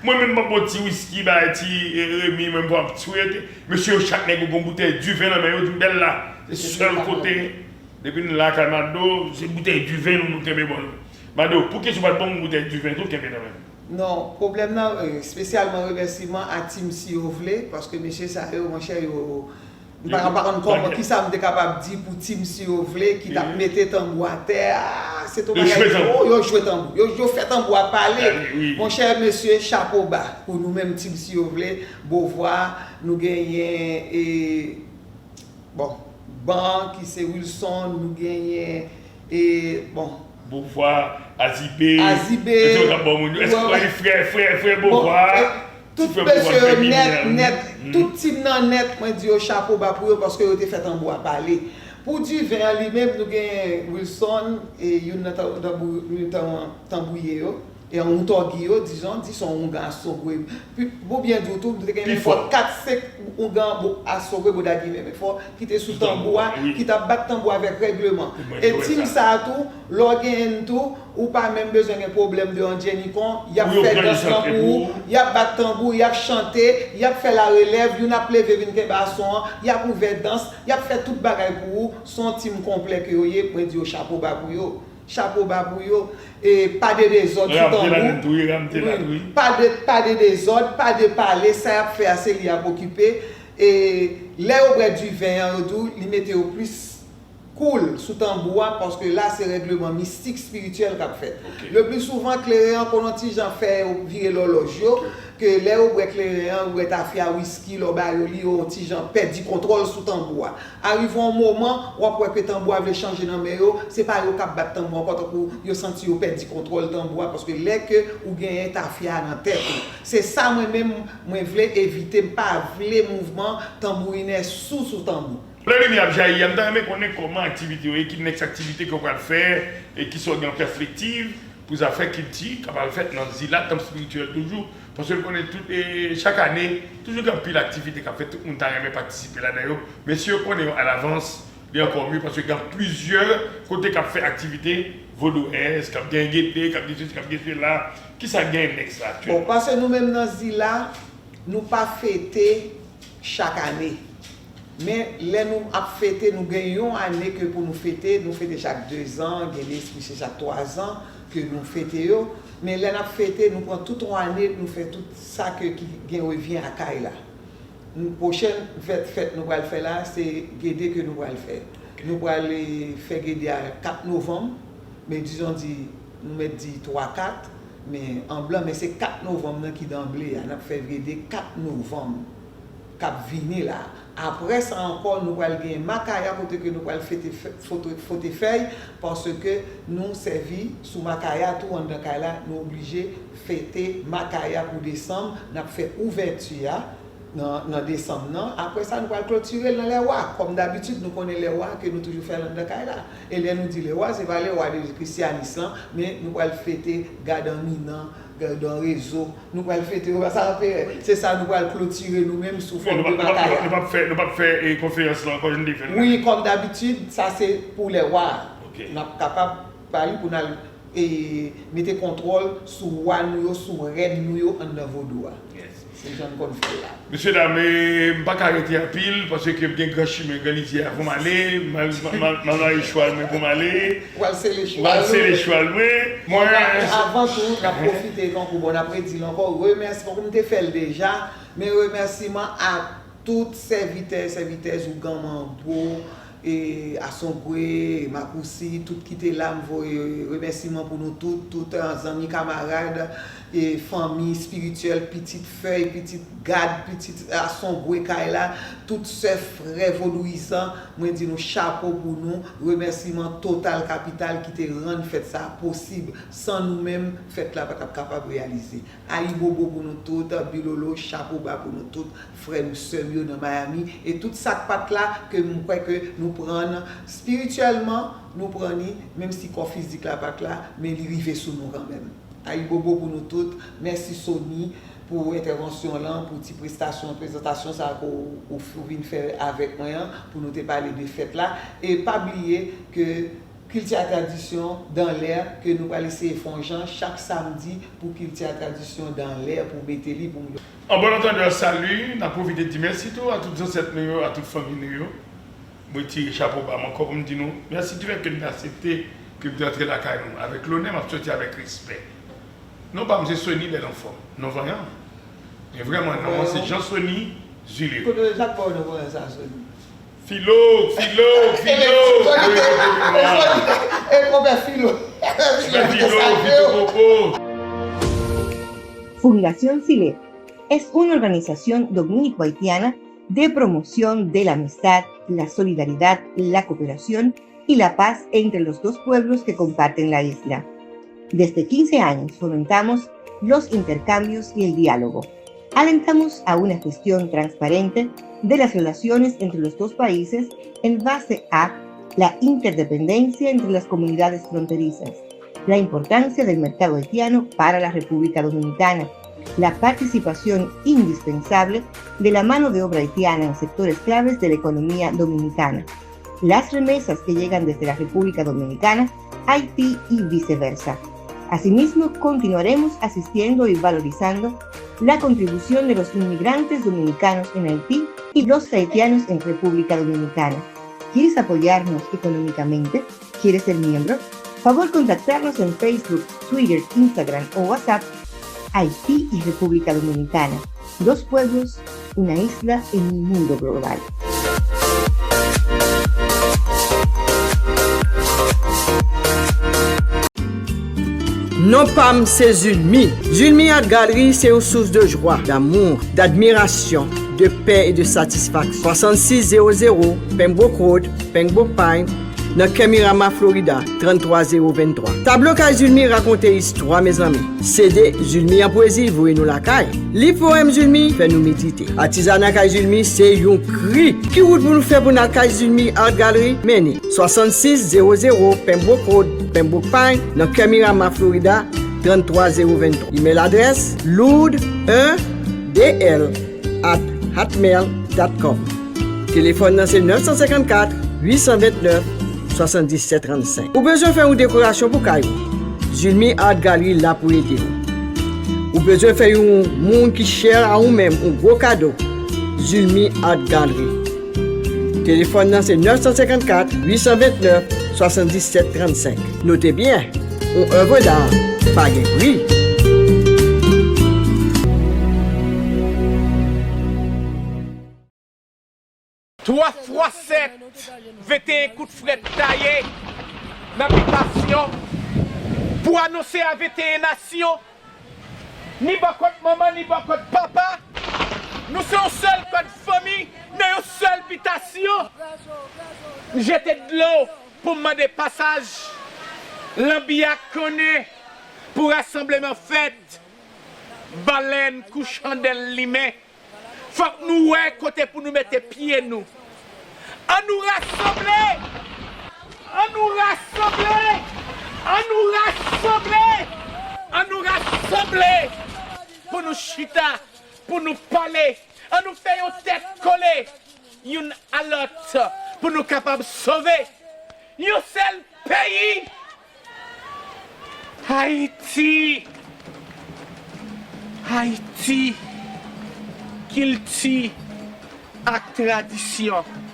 Mwen menm m ap bwè ti wiski, bay ti, e, Remi, mwen m ap swete. Mesye yo chak nèg yo gon boutèy diven nan men yo, di m, "Bèl la, se sèl kote." Depi n lakay Mado, se boutèy diven nou, nou kenbe bò nou. Mado, poukisa w pa t ban m boutèy diven tou kenbe nan men m? Non, pwoblèm nan, e, espesyalman remèsiman a Team Si Yo Vle, paske mesye sa yo, monchè, yo, m pa, m pa konn kòman, kisa m te kapab di pou Team Si Yo Vle ki t ap mete tanbou atè a, se t yon bagay, o, yo jwe tanbou, yo, yo fè tanbou a pale. Monchè, mesye, chapo ba pou nou menm Team Si Yo Vle, Beauvoir, nou genyen, e, Bon, Ban ki se Wilson, nou genyen, e, bon. Beauvoir, Azibe. Azibe. Mesye yo k ap ba w moun yo. Èske w wè frè, frè, frè Beauvoir, e, tout mesye yo nèt, nèt, tout team nan nèt, mwen di yo chapo ba pou yo paske yo te fè tanbou a pale. Pou diven an li menm, nou genyen Wilson, e, youn nan tan-, tanbou-, youn tan-, tanbouye yo. E oungan yo, dizon, di se yon oungan asogwe. Pi, pou byen di w tou, nou te gen nenpòt kat, senk oungan bo-, asogwe, bodagimen, men fò, ki te sou tanbou a, ki t ap bat tanbou avèk règleman. E team sa a tou, lè w genyen l tou, ou pa menm bezwen gen pwoblèm de andyenikon, y ap fè dans lan pou ou, y ap bat tanbou, y ap chante, y ap fè larelèv, youn ap leve vin kenbe a son an, y ap ouvè dans, y ap fè tout bagay pou ou, se yon team konplè ke yo ye, mwen di yo chapo ba pou yo. Chapo ba pou yo. E pa de dezòd sou tanbou. Wi. Pa de, pa de dezòd, pa de pale, sa y ap fè a se li y ap okipe. E lè yo bwè diven an, yo di w, li mete yo plis cool sou tanbou a, paske la se règleman mistik, espirityèl k ap fèt. Le pli souvan, kleren an konn yon ti jan fè yo vire lòlòj yo, ke lè yo bwè kleren an, yo bwè tafya, wiski, lè w ba yo li, yo yon ti jan pèdi kontwòl sou tanbou a. Arive yon moman, w ap wè ke tanbou a vle chanje nan men yo, se pa yo k ap bat tanbou ankò, tankou yo santi yo pèdi kontwòl tanbou a, paske lè ke ou genyen tafya nan tèt ou. Se sa mwen menm, mwen vle evite, m pa vle mouvman tanbourinè sou, sou tanbou. Lè limyè ap jayi a, m ta renmen konnen kòman aktivite yo ye, ki nèks aktivite ke w pral fè, e kisa w gen an pèspektiv pou zafè kilti k ap al fèt nan Zila, tanp espirityèl toujou, paske l konnen tout, e, chak ane, toujou gen anpil aktivite k ap fèt, tout moun ta renmen patisipe ladan yo, men si yo konnen yo alavans, li ankò mye, paske gen plizyè kote k ap fè aktivite vodouyèz, k ap gen gede, k ap gen sesi, k ap gen sela, kisa k gen nèks la aktyèlman? Bon, paske nou menm nan Zila, nou pa fete chak ane. Men lè nou ap fete, nou gen yon ane ke pou nou fete, nou fete chak dezan, gen de espri se chak twazan ke nou fete yo. Men lè n ap fete, nou pran tout yon ane, nou fè tout sa ke ki gen revyen a kay la. Nou, pwochèn fèt, fèt nou pral fè la, se gede ke nou pral fè. Nou pral, e, fè gede a kat novanm, men dizon di, nou mèt di twa kat, men an blan, men se kat novanm nan ki danble a, n ap fè gede kat novanm k ap vini la. Apre sa ankò, nou pral gen makaya kote ke nou pral fete fè-, fote, fote fèy, paske nou sèvi sou makaya tou anndan kay la, nou oblije fete makaya pou desanm, n ap fè ouvèti a nan, nan desanm nan. Apre sa, nou pral klotire l nan lèwa. Kòm dabitid, nou konnen lèwa ke nou toujou fè l anndan kay la. E lè nou di lèwa, se pa lèwa de kristyanis lan, men nou pral fete gadan minan, gadan rezo. Nou pral fete yo, sa anperè. Se sa nou pral klotire nou menm sou fòm de makaya. Nou p ap fè, nou p ap fè, e, konferans lan ankò, jan n te fè l la. Wi, kòm dabitid, sa se pou lèwa. N ap kapab pale pou n al e, mete kontwòl sou wa nou yo, sou rèn nou yo anndan vodou a. Yes. Jan n konn fè l la. Mesye dam, eh, m pa ka rete anpil, paske m gen gran chimen, gran lizyè pou m ale. M a, m a, m a, m a rayi chwal mwen pou m ale. Ou al sele chwal ou. M al sele chwal mwen. Mwen, avan tou, n ap pwofite, tankou bon, n ap redi l ankò, remèsi, tankou m te fè l deja, men remèsiman a tout sèvitè, sèvitèz Ougan Manbo, e, Asongwe, Makousi, tout ki te la, m voye remèsiman pou nou tout, tout, eh, zanmi, kamarad, e, fanmi espirityèl, pitit Fèy, pitit Gad, pitit Asongwe kay la, tout sè, frè vodouyizan, mwen di nou chapo pou nou, remèsiman total kapital ki te rann fèt sa posib. San nou menm, fèt la pa t ap kapab reyalize. Ayibobo pou nou tout, Bilolo, chapo ba pou nou tout, frè m, sè m yo nan Miami, e tout sa k pa t la, ke m kwè ke nou pran espirityèlman, nou pran li, menm si kò fizik la pa t la, men li rive sou nou kanmenm. Ayibobo pou nou tout, mèsi Sony pou entèvansyon w lan, pou ti prestasyon, prezantasyon sa a ke w, w, w vin fè avèk mwen an, pou nou te pale de fèt la, e pa bliye ke Kilti a tradisyon dan lè ke nou pral eseye fè yon jan chak samdi pou kilti a tradisyon dan lè pou mete li pou m. An bon antandè, sali, n ap pwofite di mèsi tou a tout zansèt nou yo, a tout fanmi nou yo. Mwen tire chapo ba m ankò pou m di nou mèsi difèt ke n te aksepte ke m te antre lakay nou avèk lonè, m ap soti avèk respè. Non pa m se Sony Bèl Anfòm, non vanyan. Men vrèman, non mwen se Jean Sony Julio. Kote w te sa k ba w non vanyan sa, Sony? Filo, Filo, Filo. E konpè Filo. Filo, Filo, Filo Popo. Fundación Silet es una organización dominico-haitiana de promoción de la amistad, la solidaridad, la cooperación y la paz entre los dos pueblos que comparten la isla. Desde quince años fomentamos los intercambios y el diálogo. Alentamos a una gestión transparente de las relaciones entre los dos países en base a la interdependencia entre las comunidades fronterizas, la importancia del mercado haitiano para la República Dominicana, la participación indispensable de la mano de obra haitiana en sectores claves de la economía dominicana, las remesas que llegan desde la República Dominicana, Haití y viceversa. Asimismo, continuaremos asistiendo y valorizando la contribución de los inmigrantes dominicanos en Haití y los haitianos en República Dominicana. ¿Quieres apoyarnos económicamente? ¿Quieres ser miembro? Favor contactarnos en Facebook, Twitter, Instagram o WhatsApp. Haití y República Dominicana, dos pueblos, una isla en un mundo global. Non pa m se Zulmi. Zulmi Art Gallery se yon sous de jwa, damou, dadmirasyon, de pè e de satisfaksyon. Swasannsis zewo zewo Pembroke Road, Pembroke Pines, nan Kèmirama, Florida, tranntwa zewo venntwa. Tablo kay Zulmi rakonte istwa, mezanmi. Sede Zulmi an pwezi voye nou lakay. Li powèm Zulmi fè nou medite. Atizana kay Zulmi se yon kri. Ki wout pou nou fè pou n al kay Zulmi Art Gallery? Mennen swasannsis zewo zewo Pembroke Road, Pembroke Pines, nan Kèmirama, Florida, tranntwa zewo venntwa. Imèl adrès loud un D L at hotmail dot com. Telefòn nan se nèf san senkannkat uit san vennèf swasanndisèt trannsenk. Ou bezwen fè yon dekorasyon pou kay ou? Zulmi Art Gallery la pou ede ou. Ou bezwen fè yon moun ki chè a ou menm yon gwo kado? Zulmi Art Gallery. Telefòn nan se nèf san senkannkat uit san vennèf swasanndisèt trannsenk. Note byen, yon èvre d'art pa gen pri. Twa fwa sèt, venteyen kout frèt taye nan bitasyon pou anonse a venteyen nasyon, ni bò kot manman, ni bò kot papa, nou se yon sèl kòd fanmi nan yon sèl bitasyon. M jete dlo pou m mande pasaj. Lanbi a konnen pou rasanbleman fèt. Balèn kou chandèl limen. Fòk nou wè kote pou nou mete pye nou. Ann nou rasanble! Ann nou rasanble! Ann nou rasanble! Ann nou rasanble! Pou nou chita, pou nou pale, ann nou fè yon tèt kole youn a lòt pou nou kapab sove yon sèl peyi. Ayiti! Ayiti! kilti ak tradisyon.